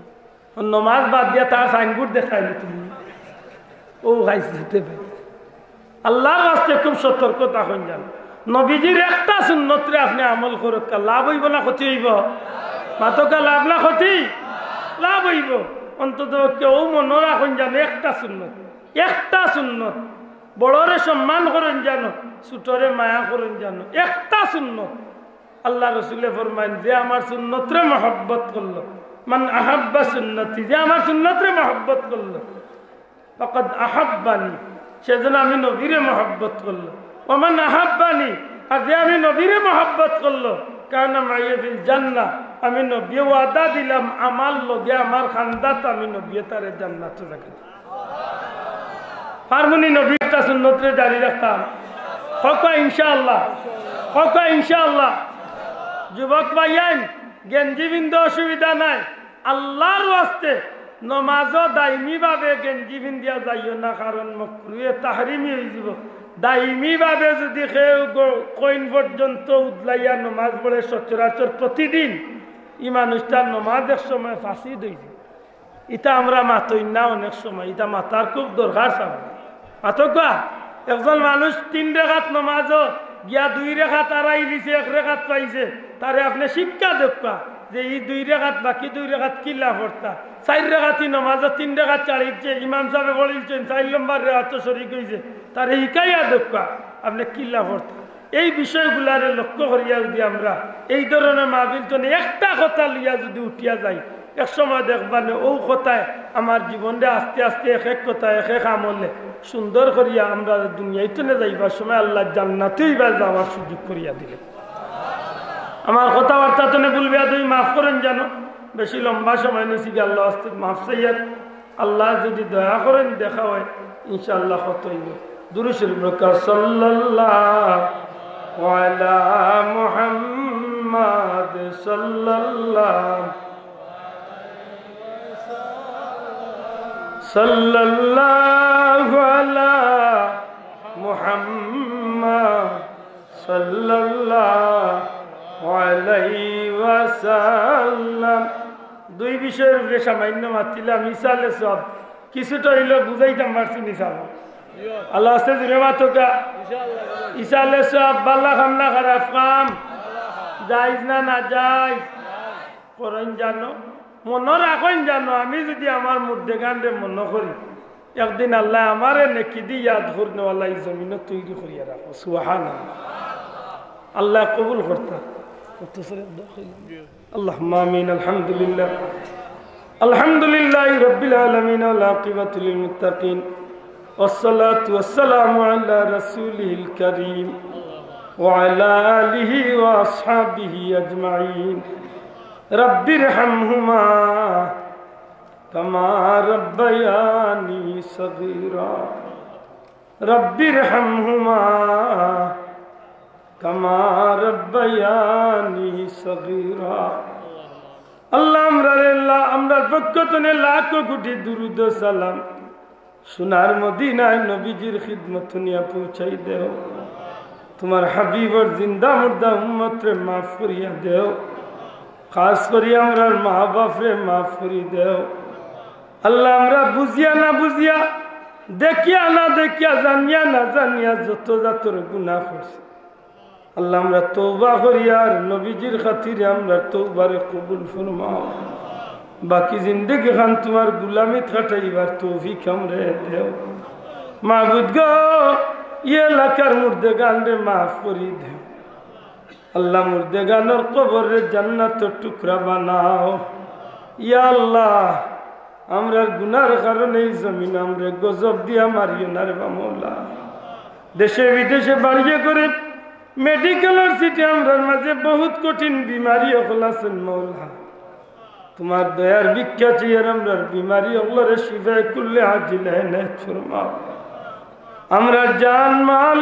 নমাজ বাদ দিয়া তার সাইনবোর্ড দেখাইলে তুমি, ও খাইছে যেতে পারে। আল্লার ওয়াস্তে খুব সতর্ক থাকইন জানো। নবীজির একটা সুন্নতরে আপনে আমল করউক্কা, লাভ অইবো না ক্ষতি অইবো? মাতউক্কা, লাভ না ক্ষতি? লাভ অইবো। অন্তত কেউ মনো রাখইন জানো, একটা সুন্নত, একটা সুন্নত। বড়রে সম্মান করইন জানো, ছোটরে মায়া করইন জানো, একটা সুন্নত। আল্লার রসুলে ফরমাইন, যে আমার সুন্নতরে মহব্বত করলো, মান আহাব্বা সুন্নতি, যে আমার সুন্নতরে মহব্বত করলো, ফাকাদ আহাব্বানি, সে যেন আমি নবীরে মহব্বত করলো। ওমান আহাব্বানি, আর যে আমি নবীরে মহব্বত করলো, কানা মাইয়া ফিল জান্নাহ, আমি নবীয়ে ওয়াদা দিলাম আমার লগে আমার খান্দাত আমি নবীয়ে তারে জান্নাতো জাগা দিমু। পারমু নি নবীর একটা সুন্নতরে জারি রাখতাম? কউক্কা ইনশাআল্লাহ, কউক্কা ইনশাআল্লাহ। যুবক ভাইয়াইন, গেঞ্জি পিন্দো অসুবিধা নাই, আল্লার ওয়াস্তে নমাজো দাইমি ভাবে গেঞ্জি পিন্দিয়া যাইও না, কারণ মকরুহে তাহরিমি অইযিবো। দাইমি ভাবে যুদি কেউ গ-, কইন পর্যন্ত উদলাইয়া নমাজ পড়ে সচরাচর প্রতিদিন, ই মানুষটার নমাজ এক সময় ফাসিদ অইযিবো। ইতা আমরা মাতইন না অনেক সময়, ইতা মাতার খুব দরকার সাব। মাতউক্কা, একজন মানুষ তিন রেকাত নমাজো গিয়া দুই রেকাত আড়াই দিছে, এক রেকাত পাইছে, তারে আপনে শিক্ষা দেউক্কা। যে ই দুই রেকাত, বাকি দুই রেকাত কিলা পড়তা? চাইর রেকাতি নমাজো তিন রেকাত ছাড়িলছে, ইমাম সাবে পড়িলছেন, চাইর নম্বর রেকাতো শরিক অইছে, তারে হিকাইয়া দেউক্কা, আপনে কিলা পড়তা? এই বিষয়গুলারে লক্ষ্য করিয়া যুদি আমরা এই ধরনের মাহফিল তনে একটা কথা লইয়া যুদি উঠিয়া যাই, এক সময় দেখবা নে অউ কথায় আমার জীবনরে আস্তে আস্তে এক এক কথায় এক এক আমলে সুন্দর করিয়া আমরা দুনিয়াই তনে যাইবার সময় আল্লাহ জান্নাতে ইবার যাওয়ার সুযোগ করিয়া দিলে। আমার কথাবার্তা তনে ভুল বেয়াদবি মাফ করেন জানো, বেশি লম্বা সময় নিছি গি, আল্লাহ আস্তে মাফ চাইয়ার। আল্লাহ যুদি দয়া করেন দেখা অয়, ইনশাআল্লাহ কত অইব। দুরূদ শরিফ পড়উক্কা, সাল্লাল্লাহু আলা মুহাম্মাদ, সাল্লাল্লাহু, সাল্লাল্লাহু আলা মুহাম্মাদ, সাল্লাল্লাহু আলাইহি ওয়াসাল্লাম। দুই বিষয়র উপরে সামান্য মাতিলাম, ইসালে সওয়াব। কিছুটা অইলেও বুঝাইতাম পারছি নি সাব? আল্লাহ আস্তে জুরে মাতউক্কা। ইসালে সওয়াব, ভালা কাম না খারাপ কাম? জায়েজ না নাজায়েজ? করইন জানো? মনো রাখইন জানো, আমি যুদি আমার মুর্দেগানরে মনো করি, একদিন আল্লায় আমারে নেকি দি ইয়াদ করনেওয়ালা ই জমিনো তৈরি করিয়া রাখো। সুবহানাল্লাহ। আল্লায় কবুল করতা। আল্লাহুম্মা আমিন। আলহামদুলিল্লাহ। الحمد لله رب العالمين، والعاقبة للمتقين، والصلاة والسلام على رسوله الكريم وعلى آله وأصحابه أجمعين. رب ارحمهما كما ربياني صغيرا. رب ارحمهما كما ربياني صغيرا. আল্লাহ, আমরারে লা-, আমরার পক্ষ তনে লাখো কোটি দুরুদ ও সালাম সোনার মদিনায় নবীজির খিদমত নিয়া পৌঁছাই দেও। তুমার হাবিবর জিন্দা মুর্দা উম্মতরে মাফ করিয়া দেও। খাস করি আমরার মা বাপরে মাফ করি দেও। আল্লাহ, আমরা বুঝিয়া না বুঝিয়া, দেখিয়া না দেখিয়া, জানিয়া না জানিয়া যত জাতর গুনাহ করছি, আল্লাহ, আমরা তওবা করিয়ার নবীজির খাতিরে আমরার তওবারে কবুল ফরমাও। বাকি জিন্দেগি খান তুমার গুলামিত কাটাইবার তৌফিক আমরারে দেও। মাবুদ গো, ই এলাকার মুর্দেগানরে মাফ করি দেও। আল্লাহ, মুর্দেগানর কবররে জান্নাতর টুকরা বানাও। ইয়া আল্লাহ, আমরার গুনার কারণে ই জমিন আমরারে গজব দিয়া মারিও না রে বা মওলা। দেশে বিদেশে বাড়িয়ে করে মেডিকেলর সিটে আমরার মাঝে বহুত কঠিন বিমারি অকল আছইন মওলা। তুমার দয়ার ভিক্ষা চেয়ার আমরার বিমারি অকলরে শিফায়ে কুল্লে আজিলা এনায়েত ফরমাও। আমরার জান মাল,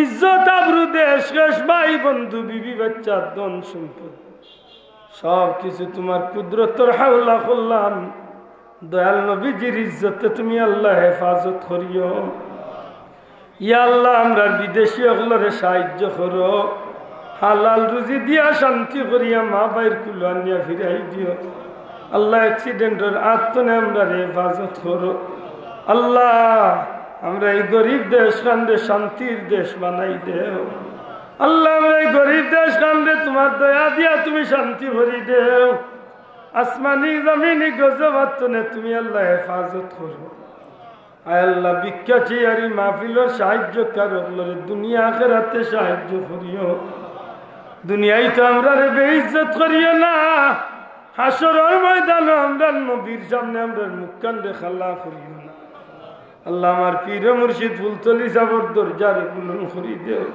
ইজ্জত আবরু, দেশ খেশ, ভাই বন্ধু, বিবি বাচ্চা, ধন সম্পদ, সব কিছু তুমার কুদরতর হাওলা করলাম। দয়াল নবীজির ইজ্জতে তুমি আল্লাহ হেফাজত করিও। ইয়া আল্লাহ, আমরার বিদেশি অকলরে সাহায্য করো, হালাল রুজি দিয়া শান্তি করিয়া মা ভাইর কুলো আনিয়া ফিরাই দিও। আল্লাহ, অ্যাক্সিডেন্টর আত তনে আমরারে হেফাজত করো। আল্লাহ, আমরার ই গরিব দেশ খানরে শান্তির দেশ বানাই দেও। আল্লাহ, আমরার ই গরিব দেশ খানরে তুমার দয়া দিয়া তুমি শান্তি করি দেও। আসমানি জমিনি গজব আত তনে তুমি আল্লাহ হেফাজত করো। আয় আল্লাহ, ভিক্ষা চেয়ারি মাহফিলর সাহায্যকার অকলরে দুনিয়া আখেরাতে সাহায্য করিও। দুনিয়াইত আমরারে বেইজ্জত করিও না, হাশরর ময়দানো আমরার নবীর সামনে আমরার মুখখানরে কালা করিও না। আল্লাহ, আমার পীর মুর্শিদ ফুলতলি সাবর দরজারে বুলন্দ করি দেও।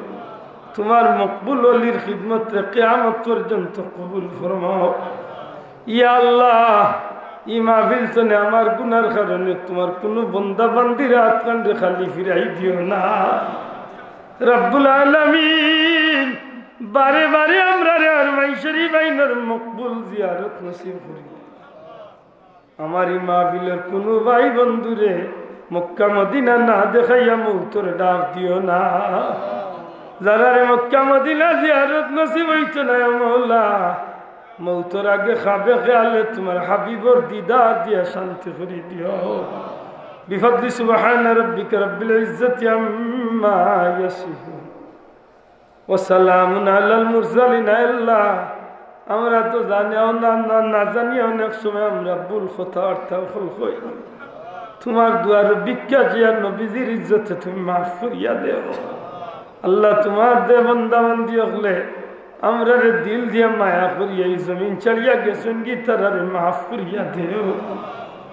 তুমার মকবুল ওলির খিদমতরে কিয়ামত পর্যন্ত কবুল ফরমাও। ইয়া আল্লাহ, ই মাহফিল তনে আমার গুনার কারণে তুমার কুনু বন্দা বান্দির আতখানরে খালি ফিরাই দিও না। রব্বুল আলামিন, বারে বারে আমরারে আর মাইনষর ই বাইনর মকবুল জিয়ারত নসিব করি। আমার ই মাহফিলর কুনু ভাই বন্ধুরে মক্কা মদিনা না দেখাইয়া মৌতর ডাক দিও না। যারারে মক্কা মদিনা জিয়ারত নসিব অইতো না, ইয়া মওলা, মৌতর আগে খাবে খেয়ালে তুমার হাবিবর দিদার দিয়া শান্তি করি দিও। بفضل سبحان ربك رب العزة عما يصفون وسلام على المرسلين. আল্লাহ, আমরা তো জানিয়াও না, না, না জানিয়া অনেক সময় আমরা ভুল কথাবার্তা হকল কই। তুমার দুয়ারো ভিক্ষা চাইয়ার, নবীজির ইজ্জতে তুমি মাফ করিয়া দেও। আল্লাহ, তুমার যে বান্দা বান্দি অকলে আমরারে দিল দিয়া মায়া করিয়া ই জমিন ছাড়িয়া গেছইন গি, তারারে মাফ করিয়া দেও।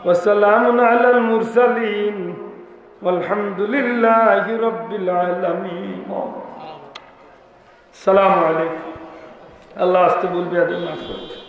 وسلام على المرسلين والحمد لله رب العالمين. সালামু আলাইকুম। আল্লাহ আস্তে বলবে, আদে মাফ করবে।